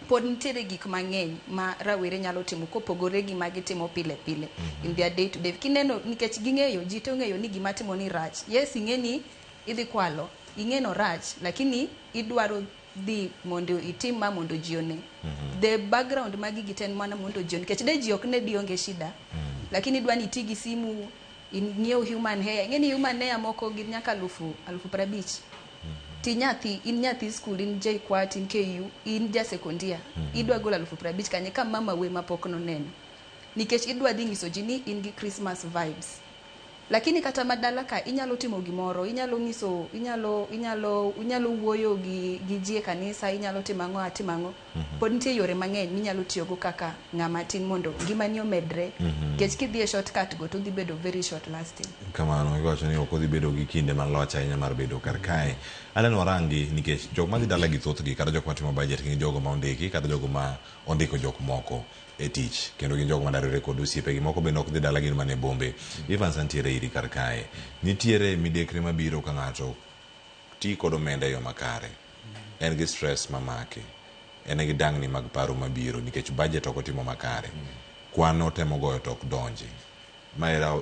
S19: pod nitiere gik mang'eny ma rawere nyalo timo kopogore gi ma gitimo pile pile in their day to day. Kineno nikech ging'eyo, ji te ong'eyo ni gima timo ni rach. Yes, ing'e ni idhi kwalo, ing'e no rach, lakini idwaro dhi mondo itim ma mondo ji one. The background mag gigi te en mana mondo ji one. Nikech de ji ok ne di onge shida. Lakini idwa ni iti gi simu, ing'iew human hair. Ing'e ni human hair moko gin nyaka 50,000. Ti nyathi, in nyathi school, in JKUAT, in KU, in ja sekondia. Idwa golo 50,000 kanye ka mama we mapok noneno. Nikech idwa dhi nyiso ji ni in gi Christmas vibes. Lakini kata madala ka inyalo timo gimoro, inyalo nyiso, inyalo, inyalo, inyalo wuoyo gi ji e kanisa, inyalo timo ang'o, atimo ang'o. Pod nitie yore mang'eny minyalo tiyogo kaka ng'ama tin mondo ngimani omedre. Nikech kidhi e shortcut go to dhi bedo very short lasting.
S17: Kamano, iwacho ni ok odhi bedo gi kinde malach ahinya mar bedo kar kae. Aneno warangi nikech jok madhi dala gi thothgi kata jok matimo budget gin jogo ma ondiki kata jogo ma ondiko jok moko e tich kendo gin jogo madarore kod osiepegi moko bende ok dhi dala gin mana e bombe. Evans antiere iri kar kae. Nitiere midekre mabiro ka ng'ato ti kod omenda e yo makare. En gi stress mamake. En gi dangni mag paro mabiro nikech budget ok otimo makare. Kwan otemo goyo to ok donji.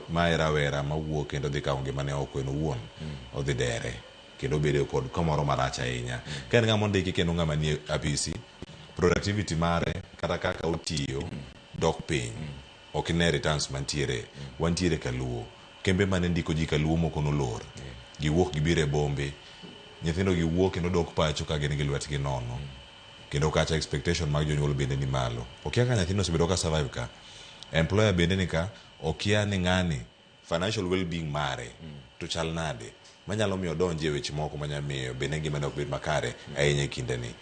S17: Mae rawera mawuok kendo dhi kawo ngimane oko en owuon. Odhi dere kendo obedo kod kamoro marach ahinya. Ka en ng'ama ondiki kendo ng'ama nie apisi, productivity mare kata kaka otiyo dok piny. Ok ine returns mantiere. Wantiere kaluo. Kembe mane ndiko ji kaluo moko nolor. Giwuok gibiro e bombe. Nyithindo giwuok kendo dok pacho ka gin gi lwetgi nono. Kendo kacha expectation mag jonyuol bende ni malo. Okia ka nyathino osebedo ka survive ka. Employer bende ni ka, okia ni ng'ani financial well-being mare to chal nade. Manyalo miyo odonji e weche moko manyalo miyo bende ngimane ok bed makare ahinya e kindeni.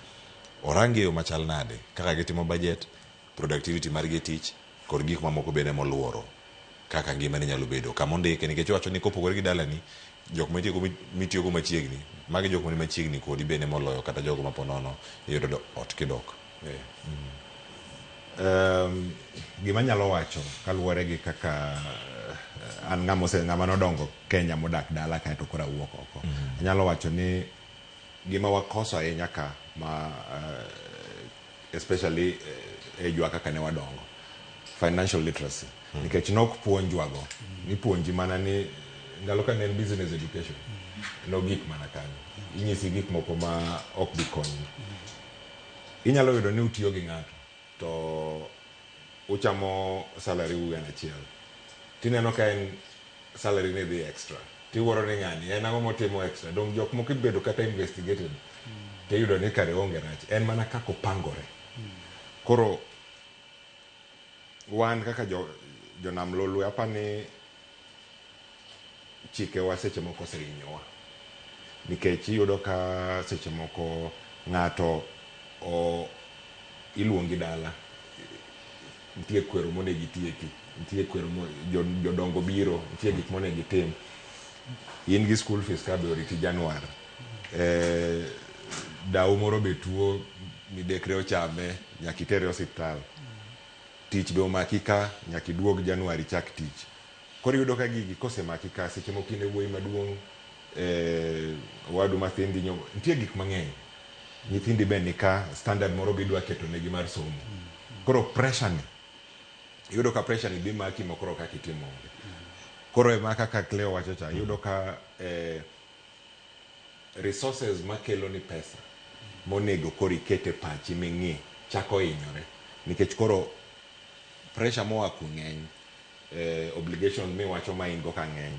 S17: Orang e yo machal nade kaka gitimo budget, productivity margi e tich kod gik mamoko bende moluoro kaka ngimane nyalo bedo. Kama ondike nikech iwacho ni kopogore gi dalani, jok mitiyogo machiegni, magi jok mani machiegni kodi bende moloyo kata jogo ma ponono iyudo ot kidok.
S20: Gima anyalo wacho kaluwore gi kaka an ng'ama nodongo Kenya modak dala kaeto koro awuok oko. Anyalo wacho ni gima wakoso ahinya ka ma especially e jwa kaka ne wadongo, financial literacy. Nikech nok puonjwago, nipuonji mana ni ndalo ka ne en business education, nogik mana kanyo. Inyisi gik moko ma ok bi konyi. Inyalo yudo ni utiyo gi ng'ato to uchamo salary u en achiel. Tineno ka en salary ne dhi extra. Tiwuoro ni ng'ani en ang'o motimo extra. Dong jok moko ibedo kata investigated. Tiyudo ni kare onge rach. En mana kaka opangore. Koro wan kaka jonam lolwe apani chikewa seche moko osehinyowa. Nikech iyudo ka seche moko ng'ato iluongi dala, nitie kwero monego itieki, nitie kwero jodongo biro, nitie gik monego itim. In gi school fees ka be oriti Januar. Dau moro be tuo, midekre ochame, nyaka itere osiptal. Tich be omaki ka, nyaka iduog Januar ichak tich. Koro iyudo ka gigi kosemaki ka, seche moko in e wuoyi maduong', owadu mathin dhi nyombo, nitie gik mang'eny. Nyithindi be nika, standard moro be idwa keto negi mar somo. Koro pressure ni, iyudo ka pressure ni dhi maki ma koro kaka itimo onge. Koro ema kaka Cleo wacho cha, iyudo ka resources makelo ni pesa monego koro iket e pachi ming'i chako hinyore. Nikech koro pressure moa ku ng'eny, obligation miwacho ma in go ka ng'eny.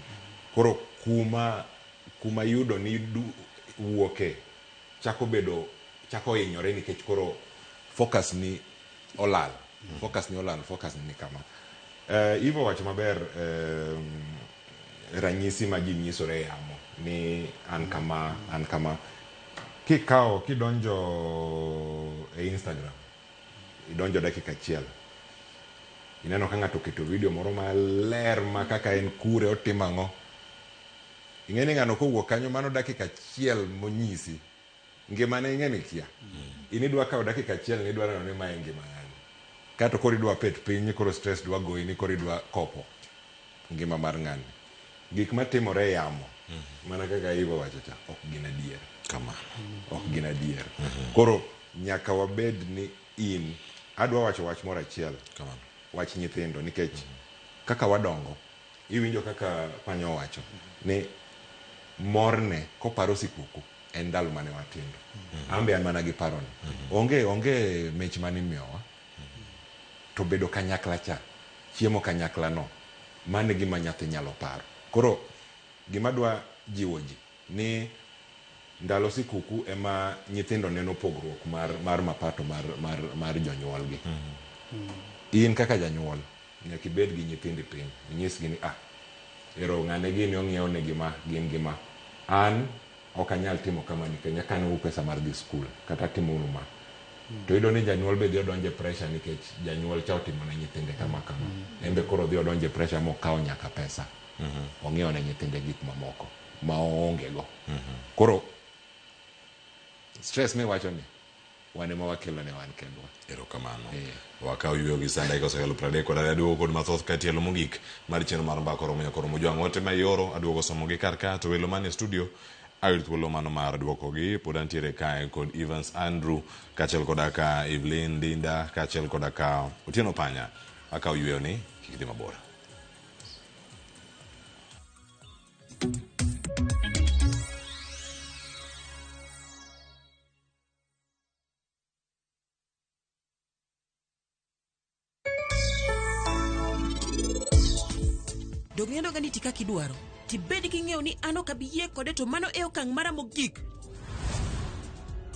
S20: Koro kuma yudo ni wuoke chako bedo, chako hinyore nikech koro focus ni olal. Focus ni olal, focus ni kama. Ivo wacho maber, ranyisi ma ji nyisore e yamo ni an kama, an kama. Kikawo, kidonjo e Instagram, idonjo dakika achiel, ineno ka ng'ato oketo video moro maler ma kaka en kure otimo ang'o, Ing'e ni ng'ano kowuok kanyo mano dakika achiel monyisi. Ngimane ing'e ni kia. In idwa kawo dakika achiel ni idwa neno ni mae ngima ng'ani. Kato koro idwa pet piny koro stress dwa goyi ni koro idwa kopo ngima mar ng'ani. Gik matimore e yamo mana kaka Eva owacho cha ok gin adier.
S17: Kamano.
S20: Ok gin adier. Koro nyaka wabed ni in adwa wacho wach moro achiel.
S17: Kamano.
S20: Wach nyithindo nikech kaka wadongo iwinjo kaka Panya owacho ni morne koparo sikuku en ndalo mane watindo. An be an mana gi paroni. Onge onge mich mane imiyowa to bedo kanyakla cha chiemo kanyakla no mano e gima nyathi nyalo paro. Koro gima dwa jiwo ji ni ndalo sikuku ema nyithindo neno pogruok mar, mar mapato mar, mar, mar jonyuolgi. In kaka janyuol nyaka ibed gi nyithindi piny inyisgi ni ah ero ng'ane gini ong'iewo negi ma gin gi ma an ok anyal timo kama nikech nyaka anou pesa mar dhi skul kata atimonu ma to iyudo ni janyuol be dhi odonjo e pressure nikech janyuol cha otimo ne nyithinde kama kama en be koro odhi odonjo e pressure mokawo nyaka pesa ong'iewo ne nyithinde gik mamoko ma oonge go koro stress miwacho ni wan ema wakelo ne wan kendwa
S17: erokamano wakaw yueyo gi sanda dakika osekalo 32 aduogo kod mathoth ka tielo mogik mar chenro mar mbaka oromo nyaka oromo jwang' ote ma ioro aduogo somogi kar ka to welo man e studio ayud thuolo mano mar duokogi pod antiere kae kod Evans Andrew kaachiel koda ka Evelyn Dinda kaachiel koda ka Otieno Panya akaw yueyo ni kik dhi mabor.
S16: Dog nindo ga ni ti kaka idwaro. Tibed king'eyo ni an ok abi yie kode to mano e okang' mara mogik.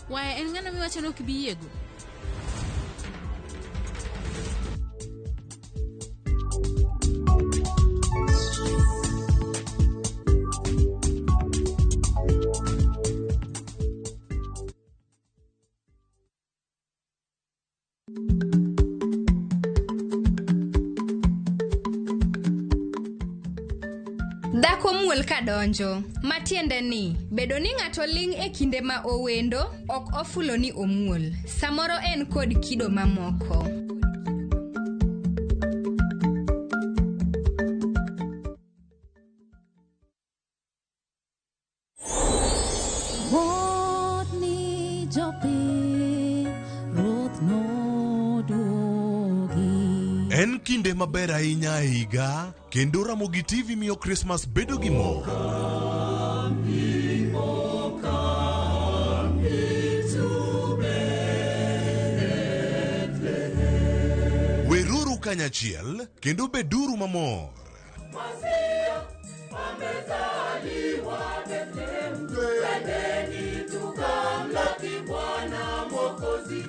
S2: Waya en ng'ano miwacho ni ok ibi yiego?
S23: Dhako muol kadonjo, matiende ni bedo ni ng'ato ling' e kinde ma owendo ok ofulo ni omuol. Samoro en kod kido mamoko.
S4: Ruoth ni jopiny, Ruoth noduogi.
S11: En kinde maber ahinya e higa kendo Ramogi TV miyo Christmas bedo gi mor. Weruru kanyachiel kendo beduru mamor.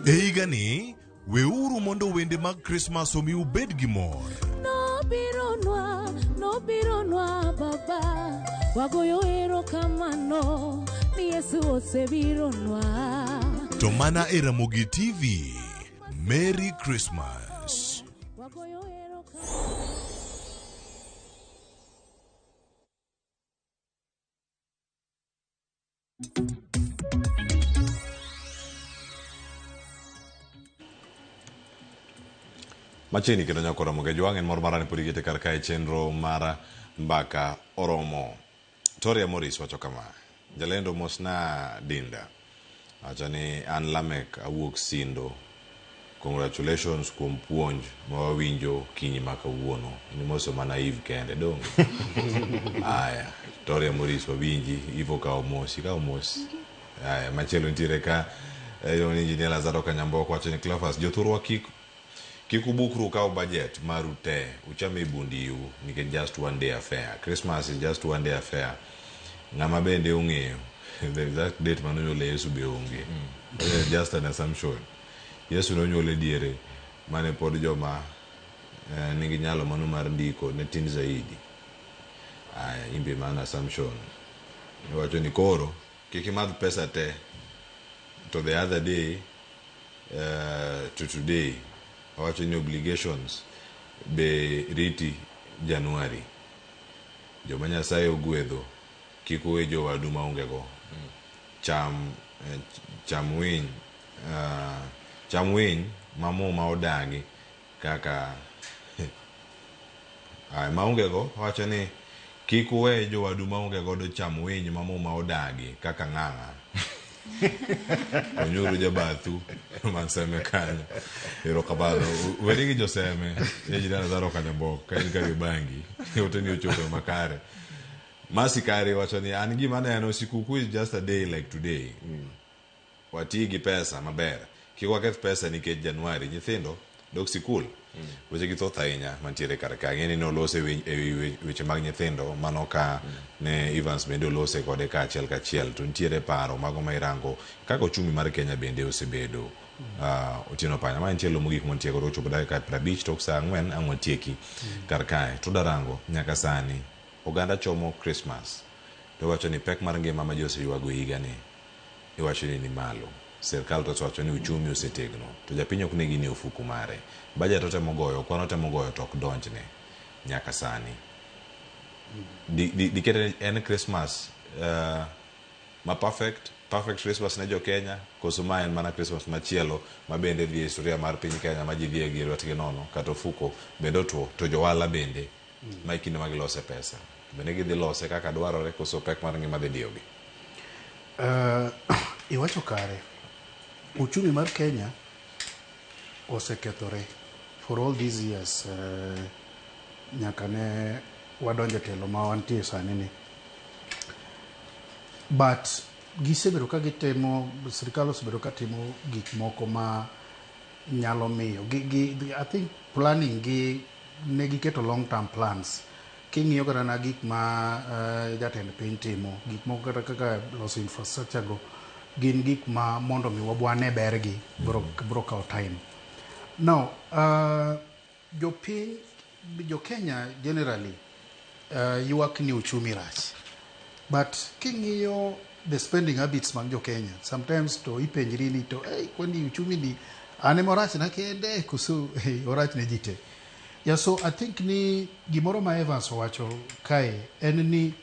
S11: E higani, weuru mondo wende mag Christmas omi ubed gi mor.
S4: Nobironwa, nobironwa baba, wagoyo erokamano ni Yesu osebironwa.
S11: To mana e Ramogi TV. Merry Christmas.
S4: Wagoyo erokamano.
S17: Machiegni kendo nyaka oromo gi jwang' en mor mara ni pod ikete kar kae chenro mar mbaka oromo. Toria Morris wacho kama, jalendo mosna Dinda. Wacho ni an Lamek awuok Sindo. Congratulations kuom puonj ma wawinjo kinyi ma kawuono. In imoso mana Eve kende donge? Aya, Toria Morris wawinji, Eve okawo mos, ikawo mos. Aya, machielo nitiere ka iluongo ni Engineer Lazaro Kanyamboko wacho ni Cleophas, jothurwa kik kik ubukru ukaw budget maru te ucham e bundiu nikech just one day affair. Christmas is just one day affair. Ng'ama bende ong'eyo the exact date mane onyuole Yesu be onge. Just an assumption. Yesu nonyuol e diere mane pod joma nigi nyalo mano mar ndiko ne tin zaidi. Aya, imbe mana assumption. Iwacho ni koro kik imadh pesa te to the other day to today owacho ni obligations be riti January. Joma Nyasaye ogwedho Kik uwe jowadu maonge go. Cham eh, cham winy ah, cham winy ma muma odagi kaka Aya, maonge go wacho ni kik uwe jowadu maonge godo cham winy ma muma odagi kaka ng'ang'a. Konyuru jabathu man Seme kanyo. Erokamano. Weri gi joseme. E jirani Zaro Kanyambok ka in Kariobangi. Ote ni ochopo makare. Masi Kari wacho ni an gima aneno sikuku is just a day like today. Wati gi pesa maber. Kik waketh pesa nikech Januari nyithindo dok sikul. Weche gi thoth ahinya mantiere kar ka. Ing'e ni nolose e wi weche mag nyithindo mano ka ne Evans bende olose kode kaachiel kachiel to nitiere paro mago ma irango kaka ochumi mar Kenya bende osebedo. Otieno Panya ma en tielo mogik mwantie godo ochopo dakika 50 tok saa 4 ang' watieki kar kae. To darango nyaka sani oganda chomo Christmas to iwacho ni pek mar ngima ma ji oseywago e higani iwacho ni ni malo. Sirkal to osewacho ni uchumi osetegno to japiny ok ne gini e ofuku mare. Budget otemo goyo, kwan otemo goyo to ok donjne nyaka sani. Dikete en Christmas ma perfect, perfect Christmas ne jo Kenya koso ma en mana Christmas machielo ma bende dhi e historia mar piny Kenya ma ji dhiye gi lwetgi nono kata ofuko bende otuo to johala bende ma e kinde ma gilose pesa bende gidhi lose kaka dwarore koso pek mar ngima dhi diyogi.
S18: Iwacho kare. Uchumi mar Kenya osekethore for all these years nyaka ne wadonjo e telo ma wantie sani ni. But gisebedo ka gitimo, sirikal osebedo ka timo gik moko ma nyalo miyo gi, I think planning gi ne giketo long term plans. King'iyo kata na gik ma jatend piny timo, gik moko kata kaka loso infrastructure go, gin gik ma mondo mi wabwane bergi bro kawo time. Now, jopiny, jo Kenya generally ywak ni uchumi rach. But king'iyo the spending habits mag jo Kenya, sometimes to ipenjri ni to hey, kwani uchumi ni an ema orach na kende koso hey, orach ne ji te. Yeah, so I think ni gimoro ma Evans owacho kae en ni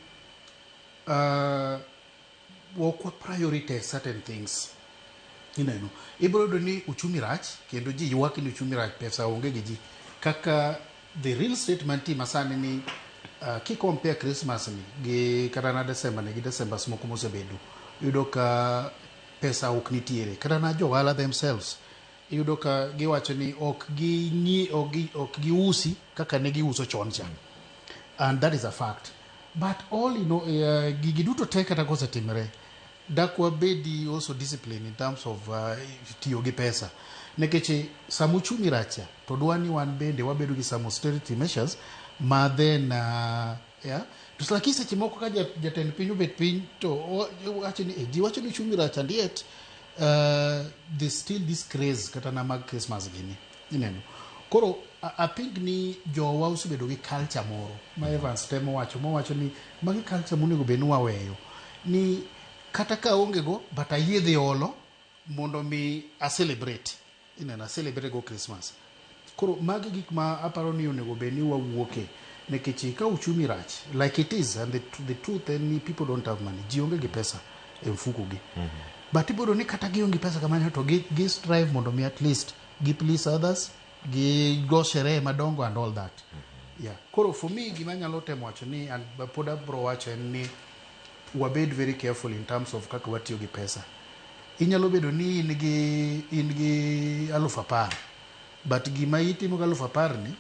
S18: ok wa prioritize certain things. Ineno, ibiro yudo ni uchumi rach kendo ji ywak ni uchumi rach, pesa onge gi ji. Kaka the real state mantie masani ni ki compare Christmas ni gi kata na December ni gi Decembers moko mosebedo, iyudo ka pesa ok nitiere. Kata na jo ohala themselves iyudo ka giwacho ni ok gi ok giusi kaka ne giuso chon cha. And that is a fact. But all in all, gigi duto te kata kosetimre, dak wabedi also discipline in terms of tiyo gi pesa. Nikech sama uchumi rach cha, to dwa ni wan bende wabedo gi some austerity measures ma then yeah. To lakini seche moko ka jatend piny obet piny to wacho ni ji wacho ni uchumi rach and yet there's still this craze kata na mag Christmas gini. Ineno. Koro I think ni jowa osebedo gi culture moro ma Evans temo wacho mowacho ni magi culture monego bed ni waweyo ni kata ka aonge go but ayie dhi olo mondo mi a celebrate. Ineno, a celebrate go Christmas. Koro magi gik ma aparo ni onego bed ni wawuoke nikech ka uchumi rach like it is and the truth en ni people don't have money. Ji onge gi pesa e mfuko gi. But ibiro ni kata gionge pesa kamano to gi strive mondo mi at least gi please others, gi go sherehe madongo and all that. Yeah. Koro for me gima anyalo temo wacho ni and pod abro wacho en ni wabed very careful in terms of kaka watiyo gi pesa. Inyalo bedo ni in gi 10,000 but gima itimo gi 10,000 ni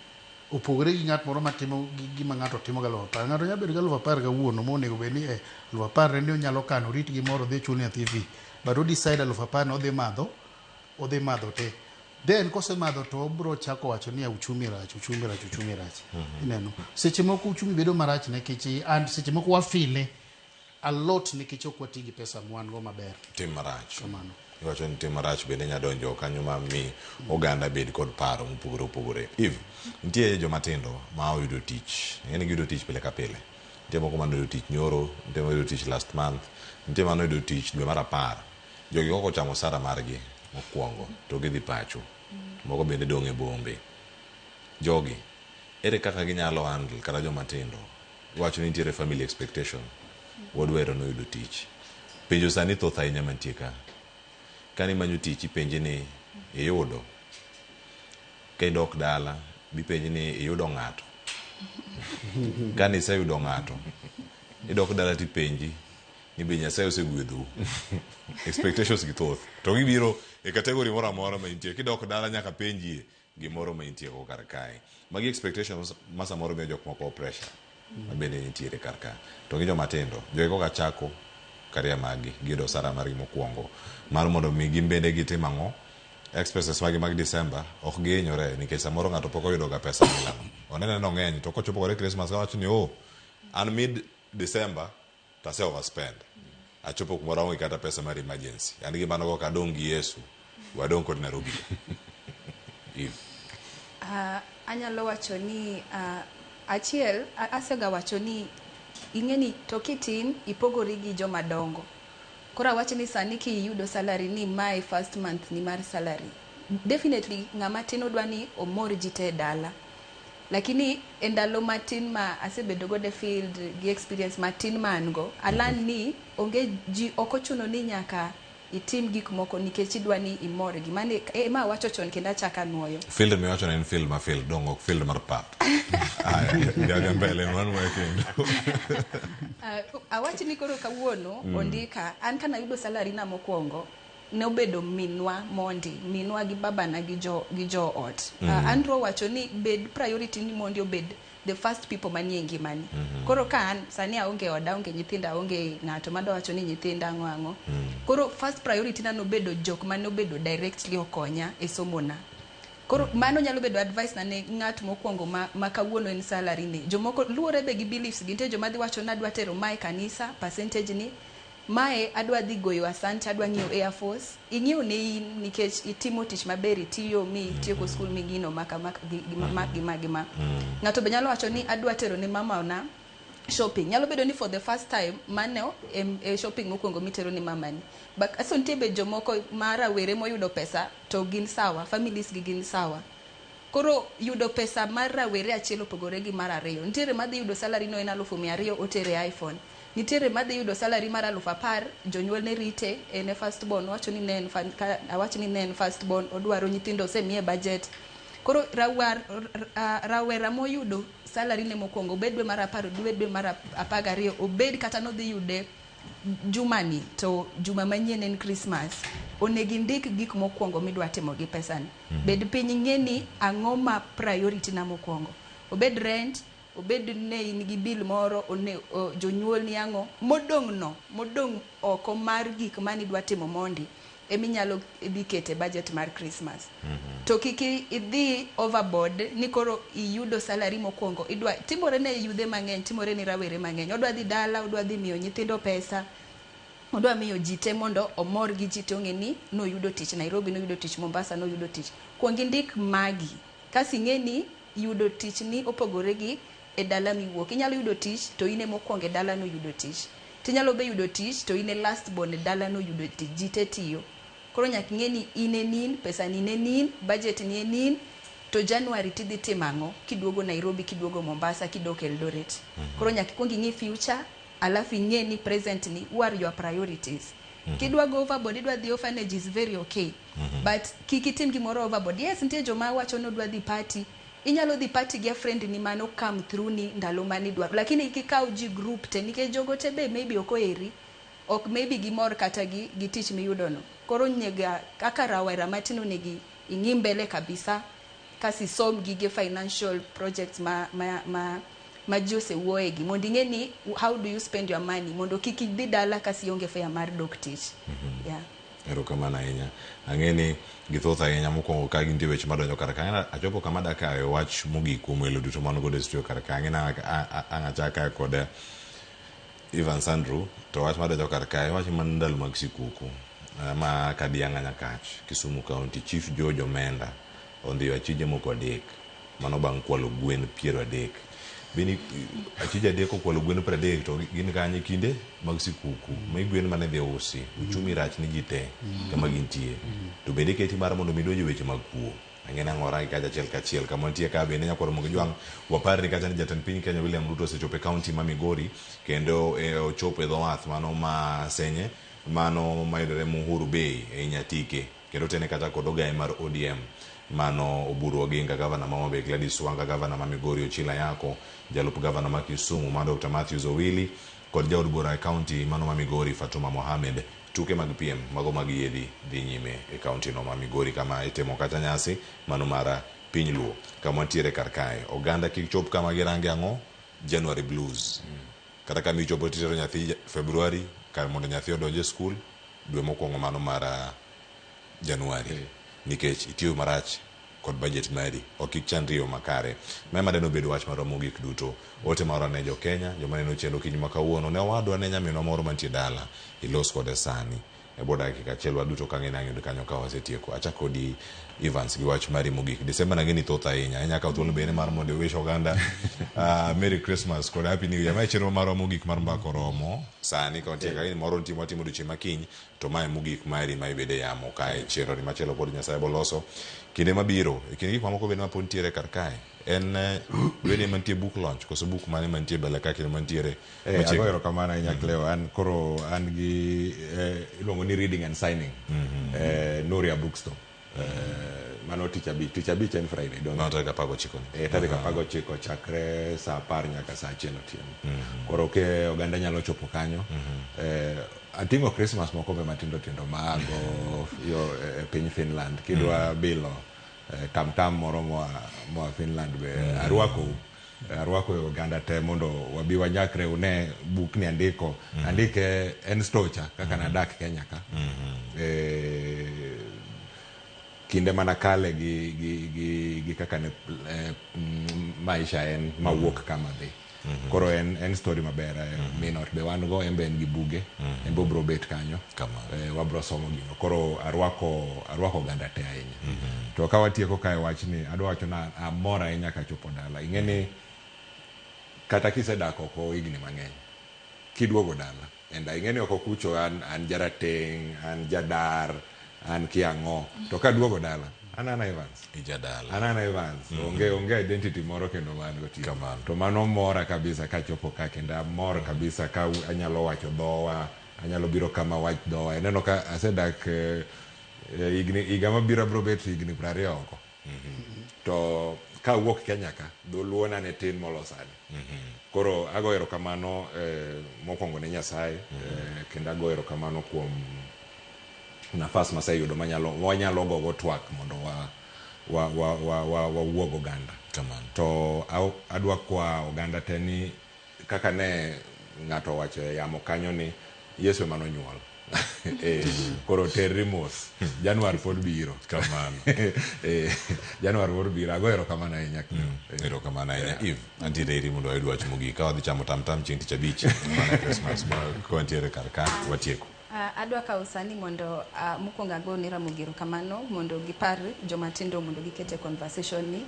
S18: opogore gi ng'at moro matimo gi gima ng'ato timo gi 10,000. Ng'ato nyalo bedo gi 10,000 kawuono monego bed ni 10,000 ni onyalo kano orit gimoro odhi ochul nyathi fee. But o decide 10,000 no odhi madho te. Then kosemadho to obro chako wacho ni uchumi rach, uchumi rach, uchumi rach. Ineno. Seche moko uchumi bedo marach nikech and seche moko wafile a lot nikech ok wati gi pesa mwan go maber.
S17: Tim marach.
S18: Kamano.
S17: Iwacho ni tim marach bende nyalo donjo kanyo ma mi oganda bed kod paro mopogore opogore. Eve, nitie joma tindo ma oyudo tich. Ing'e ni giyudo tich pile ka pile. Nitie moko mane oyudo tich nyoro, nitie mane oyudo tich last month, nitie mane oyudo tich dwe mar 10. Jogi kok ochamo osara margi mokwongo to gidhi pacho. Moko bende dong' e bombe. Jogi, ere kaka ginyalo handle kata joma tindo? Iwacho ni nitiere family expectation. Wadwaro noyudo tich. Penjo sani thoth ahinya mantie ka. Kane imanyo tich ipenji ni iyudo. Ka idok dala bipenji ni iyudo ng'ato. Kane iseyudo ng'ato, idok dala tipenji ni be Nyasaye osegwedhou. Expectations gi thoth. To gibiro e category moro amora ma intie. Kidok dala nyaka penjie gimoro ma intie go kar kae. Magi expectations ma samoro miyo jok moko pressure ma bende nitiere kar ka. To gi joma tindo, jogi koka chako career margi, giyudo osara margi mokwongo mar mondo mi gin bende gitim ang'o? Expenses magi mag December ok gihinyore nikech samoro ng'ato pok oyudo ga pesa milano. Onene ni ong'eny to kochopo kode Christmas owacho ni oh, an mid December to ase overspend. Achopo kumoro aonge kata pesa mar emergency. An gi mano koka adong' gi Yesu, wadong' kod Nairobi. Eve.
S19: Anyalo wacho ni achiel asega wacho ni ing'e ni to kitin ipogori gi joma dongo. Koro awach ni sani kiyudo salary ni mae first month ni mar salary. Definitely ng'ama tin odwa ni omor ji te e dala. Lakini e ndalo matin ma asebedo godo e field gi experience matin ma an go, a learn ni onge ji ok ochuno ni nyaka itim gik moko nikech idwa ni imorgi. Mano ema awacho chon kendo achako anuoyo.
S17: Field miwacho ni en field ma field, dong' ok field mar pap. Aya, dhi mbele wanwoyo kendo.
S19: Awach ni koro kawuono ondika an kanayudo salary na mokwongo nobedo minwa mondi minwa gi babana gi jo gi jo ot. Andrew owacho ni bed priority ni mondi obed the first people manie ngimani. Koro ka an sani aonge oda, aonge nyithindo, aonge ng'ato madwa wacho ni nyithinda ang'o ang'o. Koro first priority na nobedo jok manobedo directly okonya e somona. Koro mano nyalo bedo advice na ne ng'at mokwongo ma kawuono en salary ni. Jomoko luwore be gi beliefs gi. Nitie joma dhi wacho ni adwa tero mae kanisa, percentage ni. Mae adwa dhi goyo asante, adwa ng'iewo Air Force. Ing'iewo ne in nikech itimo tich maber, itiyo mi itieko skul mi gino ma kama gi ma gi ma gi ma. Ng'ato be nyalo wacho ni adwa tero ne mama na shopping. Nyalo bedo ni for the first time mano e shopping mokwongo mitero ne mamani. But aso nitie be jomoko ma rawere moyudo pesa to gin sawa, families gi gin sawa. Koro yudo pesa mar rawere achiel opogore gi mar ariyo. Nitiere madhi yudo salary no en 200,000 otere iPhone. Nitiere madhi yudo salary mar 10,000, jonyuol ne rite, en e first born, owacho ni ne en awach ni ne en first born, odwaro nyithindo osemiye budget. Koro rawera moyudo salary ne mokwongo, obed dwe mar 10, obed dwe mar 12, obed kata nodhi yude jumani, to juma manyien en Christmas. Onego indik gik mokwongo midwa timo gi pesani. Bed piny ing'e ni ang'o ma priority na mokwongo. Obed rent, obed ne in gi bill moro, jonyuol ni ang'o, modong' no, modong' oko mar gik manidwa timo mondi, eminyalo dhi kete budget mar Christmas. To kik idhi overboard ni koro iyudo salary mokwongo, idwa timore ne yudhe mang'eny, timore ne rawere mang'eny. Odwa dhi dala, odwa dhi miyo nyithindo pesa, odwa miyo ji te mondo omor gi ji te ong'e ni noyudo tich Nairobi, noyudo tich Mombasa, noyudo tich. Kuong indik magi, kasi ing'e ni yudo tich ni opogore gi e dala miwuok. Inyalo yudo tich to in ema okwongo e dala no yudo tich. Tinyalo be yudo tich to in e last born e dala no yudo tich. Ji te tiyo. Koro nyaka ing'e ni in en in, pesa ni en in, budget ni en in, to January tidhi timo ang'o kiduogo Nairobi, kiduogo Mombasa, kidok Eldoret. Koro nyaka ikuong ing'i future, alafu ing'e ni present ni, who are your priorities. Kidwa go overboard, idwa dhi orphanage is very okay. But kik itim gimoro overboard. Yes, nitie joma wacho ni odwa dhi party. Inyalo dhi party gi a friend ni mano come through ni ndalo mane idwaro. Lakini kik ikaw ji group te nikech jogo te be maybe ok oheri. Ok maybe gimor kata gi tich miyudo no. Koro nyega kaka rawera matin onego ing'i mbele kabisa kasi som gige financial projects ma ji osewuoye gi mondo ing'e ni how do you spend your money mondo kik idhi dala kasi ionge fare mar dok tich. Yeah.
S17: Erokamano ahinya. Ang'e ni githoth ahinya mokwongo ka gintie weche madonjo kar ka. Achopo kama dakawe wach mogik kuom welo duto man godo e studio kar ka. Ang'e ni ang' achak kae kod Evans Andrew to wach madonjo kar kae wach man ndalo mag sikuku ma Kadiang'a Nyakach, Kisumu County, Chief George Omenda ondhiyo achije moko 3 mano bang' kwalo gwen 30. Beni achije 3 okwalo gwen 30 to gin kanye kinde mag sikuku ma gwen mane dhi usi uchumi rach ni ji te kama gintie to bende keti mar mondo mi donjo weche mag kuo. Ang'e nang'o warangi kacha achiel kachiel. Kama wantie ka bende nyakwar Ramogi Jwang' waparni kacha ni jatend piny Kenya William Ruto osechopo e kaunti ma Migori kendo ochopo e dho wath mano ma Senye mano mayudore Muhuru Bay ei Nyatike kendo otene kata kod ogaye mar ODM mano Oburu Oginga, gavana ma Homa Bay Gladys Wanga, gavana ma Migori Ochilo Ayako, jalup gavana ma Kisumu ma Dr. Matthews Owili kod jaod bura e kaunti mano ma Migori Fatuma Mohamed. Tuke mag piem mago mag yiedhi dhi nyime e kaunti no ma Migori kama itimo kata nyasi mano mar piny Luo. Kama wantiere kar kae, oganda kik chop kama girange ang'o? January blues. Kata kama ichopo titero nyathi February kar mondo nyathi odonj e skul dwe mokwongo mano mar January nikech itiyo marach kod budget mari ok ikchanri e yo makare. Ma ema deno bedo wach marwa mogik duto. Ote marwa ne jo Kenya, joma neno chenro okinyi ma kawuono, ne owadwa ne nyaminwa moro mantie dala, ilos kode sani. E bwo dakika achiel waduto ka ng'e ang' yud kanyo ka wasetieko. Achako kodi Evans gi wach mari mogik. Desemba nang'e ni thoth ahinya. Inya kawo thuolo bende mar mondo iwish oganda Merry Christmas kod Happy New Year. Ma e chenro marwa mogik mar mbaka oromo. Sani ka wantie ka moro nitie mwatimo odiochieng' ma kiny to mae mogik mari ma ibede yamo kae chenro ni machielo pod Nyasaye boloso kinde mabiro. E kind gik mamoko bende mapod nitiere kar kae en dweni mantie book launch koso book mane mantie mbele ka kendo mantiere machiegni.
S20: Agoyo erokamano ahinya Cleo. An koro an gi iluongo ni reading and signing. Nuria Bookstore. Mano tich abich. Tich abich en Friday, donge?
S17: Mano tarik 19 ni.
S20: Tarik 19 chakre saa 10 nyaka saa 1 otieno. Koro ke oganda nyalo chopo kanyo. Ating'o Christmas moko be matindo tindo ma ago yo e piny Finland. Kidwa bilo tam tam moro moa Finland be arwako. Arwako oganda te mondo wabi wanyakre une buk ni andiko. Andike en stocha kaka nadak Kenya ka. Kinde mana kale gi kaka ne maisha en mawuok kama dhi. Koro en story maber. Min ot be wan go, en be en gi buge. En be obro bet kanyo. Wabro somo gino. Koro arwako oganda te ahinya. To ka watieko kae wachni, adwa wacho na amor ahinya kachopo dala. Ing'e ni kata kisedak oko higni mang'eny, kiduogo dala, and ing'e ni oko kucho an jarateng', an jadar, an kiang'o. To kaduogo dala, an Anna Evans.
S17: Ijadala.
S20: An Anna Evans. Onge identity moro kendo ma an go tinde. To mano mora kabisa kachopo ka kendo amor kabisa ka anyalo wacho dhowa, anyalo biro kama wach dhowa. Ineno ka asedak higa mabiro abiro bet higni 20 oko. To kawuok Kenya ka, dholuo na ne tin molo sani. Koro ago erokamano mokwongo ne Nyasaye, kendo ago erokamano kuom nafas maseyudo wanyalo gogo twak mondo wawuog oganda. To adwa kwa oganda te ni kaka ne ng'ato owacho e yamo kanyo ni Yesu ema nonyuol. Koro terri mos. Januar pod biro.
S17: Kamano.
S20: Januar pod biro. Ago erokamano ahinya.
S17: Erokamano ahinya. Eve, antiere iri mondo wayud wach mogik. Ka wadhi chamo tam tam chieng' tich abich, mana Christmas, ka wantiere kar ka, watieko.
S19: Adwa kawo sani mondo mokwongo ago ne Ramogi erokamano mondo gipar joma tindo mondo giket e conversation ni.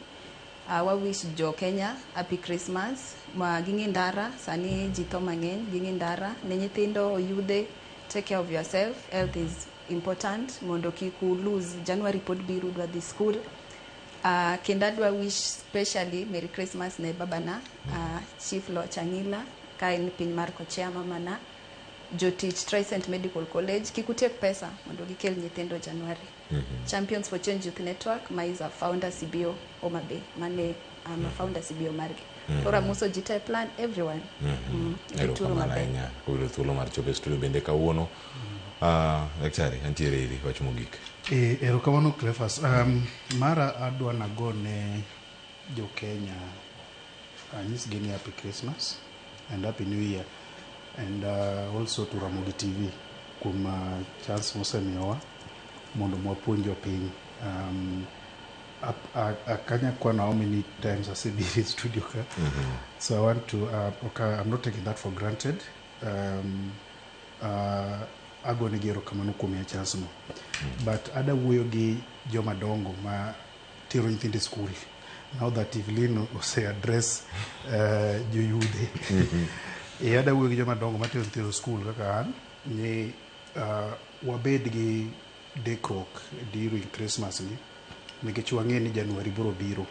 S19: Wa wish jo Kenya happy Christmas. Ma ging'i ndara, sani ji tho mang'eny, ging'i ndara. Ne nyithindo, yudhe, take care of yourself. Health is important mondo kik u lose. January pod biro, udwa dhi school. Kendo adwa wish specially Merry Christmas ne babana, Chief Loch Ang'ila, ka en piny mar Kochea mamana. Jotich Tricent Medical College, kik utek pesa mondo gikel nyithindo January. Champions for Change Youth Network, ma is a founder CBO Homa Bay, mane I'm a founder CBO margi. Koro amoso ji te plan everyone.
S17: Erokamano
S19: maber.
S17: ahinya. Oyudo thuolo mar chopo e studio bende kawuono. Daktari, antiere iri wach mogik.
S18: Erokamano Cleophas. Mara adwa nago ne jo Kenya anyisgi ni happy Christmas and happy New Year and also to Ramogi TV kuom chance mosemiyowa mondo mwapuonj jopiny. Akanya kwano how many times asebiro e studio ka. So I want to okay, I'm not taking that for granted. Agonegi erokamano kuom miya chance no. But ada wuoyo gi joma dongo ma tero nyithindo e skul. Now that Evelyn ose address joyudhe. Ada wuoyo gi joma dongo ma tero nyithindo e skul kaka an ni wabed gi dekruok during Christmas ni. Nikech wang'e ni January biro biro.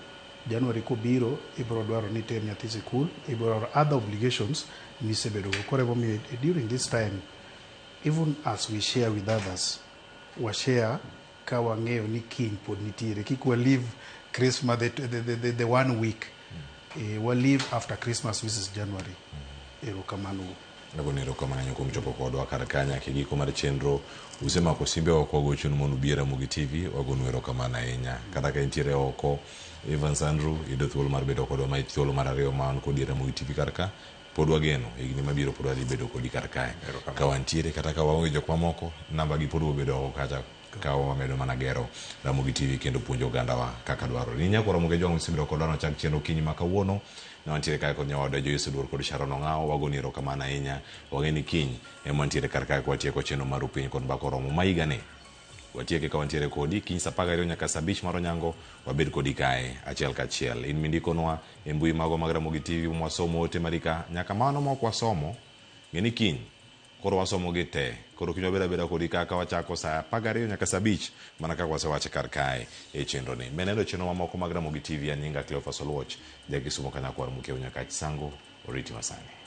S18: January kobiro, ibiro dwaro ni iter nyathi sikul, ibiro dwaro other obligations misebedo go. Koro emomiyo during this time, even as we share with others, wa share ka wang'eyo ni kiny pod nitiere. Kik wa leave Christmas, the one week. Wa leave after Christmas, which is January. Erokamano.
S17: Agoni erokamano kuom chopo kodwa kar ka nyaka e giko mar chenro. Usemako simbe oko wagochonu mondo ubi e Ramogi TV, wagonu erokamano ahinya. Kata ka intiere oko, Evans Andrew, iyudo thuolo mar bedo kodwa ma thuolo mar ariyo ma wan kodi e Ramogi TV kar ka. Pod wageno, higni mabiro pod wadhi bedo kodi kar kae. Ka wantiere kata ka waonge jok mamoko, namba gi pod wabedo oko kacha ka wamedo mana gero Ramogi TV kendo puonjo ogandawa kaka dwarore. Ni nyakwa Ramogi Ojwang' usebedo kodwa nochak chenro okinyi ma kawuono. Ne wantiere kae kod nyawadwa Joyce Oduor kod Sharon Ong'awo. Wagoni erokamano ahinya. Wang'e ni kiny ema wantiere kar kae kwatieko chenro mar Upiny kod Mbaka Oromo ma higani. Watieke ka wantiere kodi kiny saa 12 nyaka saa 5 mar onyango wabed kodi kae achiel kachiel. In mindikonwa e mbui magwa mag Ramogi TV mwasomo ote mari ka nyaka mano ma ok wasomo ng'e ni kiny koro wasomo gi te. Koro kiny wabed abeda kodi kaka wachako saa 12 nyaka saa 5 mana kaka wasewache kar kae e chenro ni. Menendo chenro mamoko mag Ramogi TV an nyinga Cleophas Oluoch, ja Kisumo Kanyakwar Mukeu Nyakach Sango, oriti masani.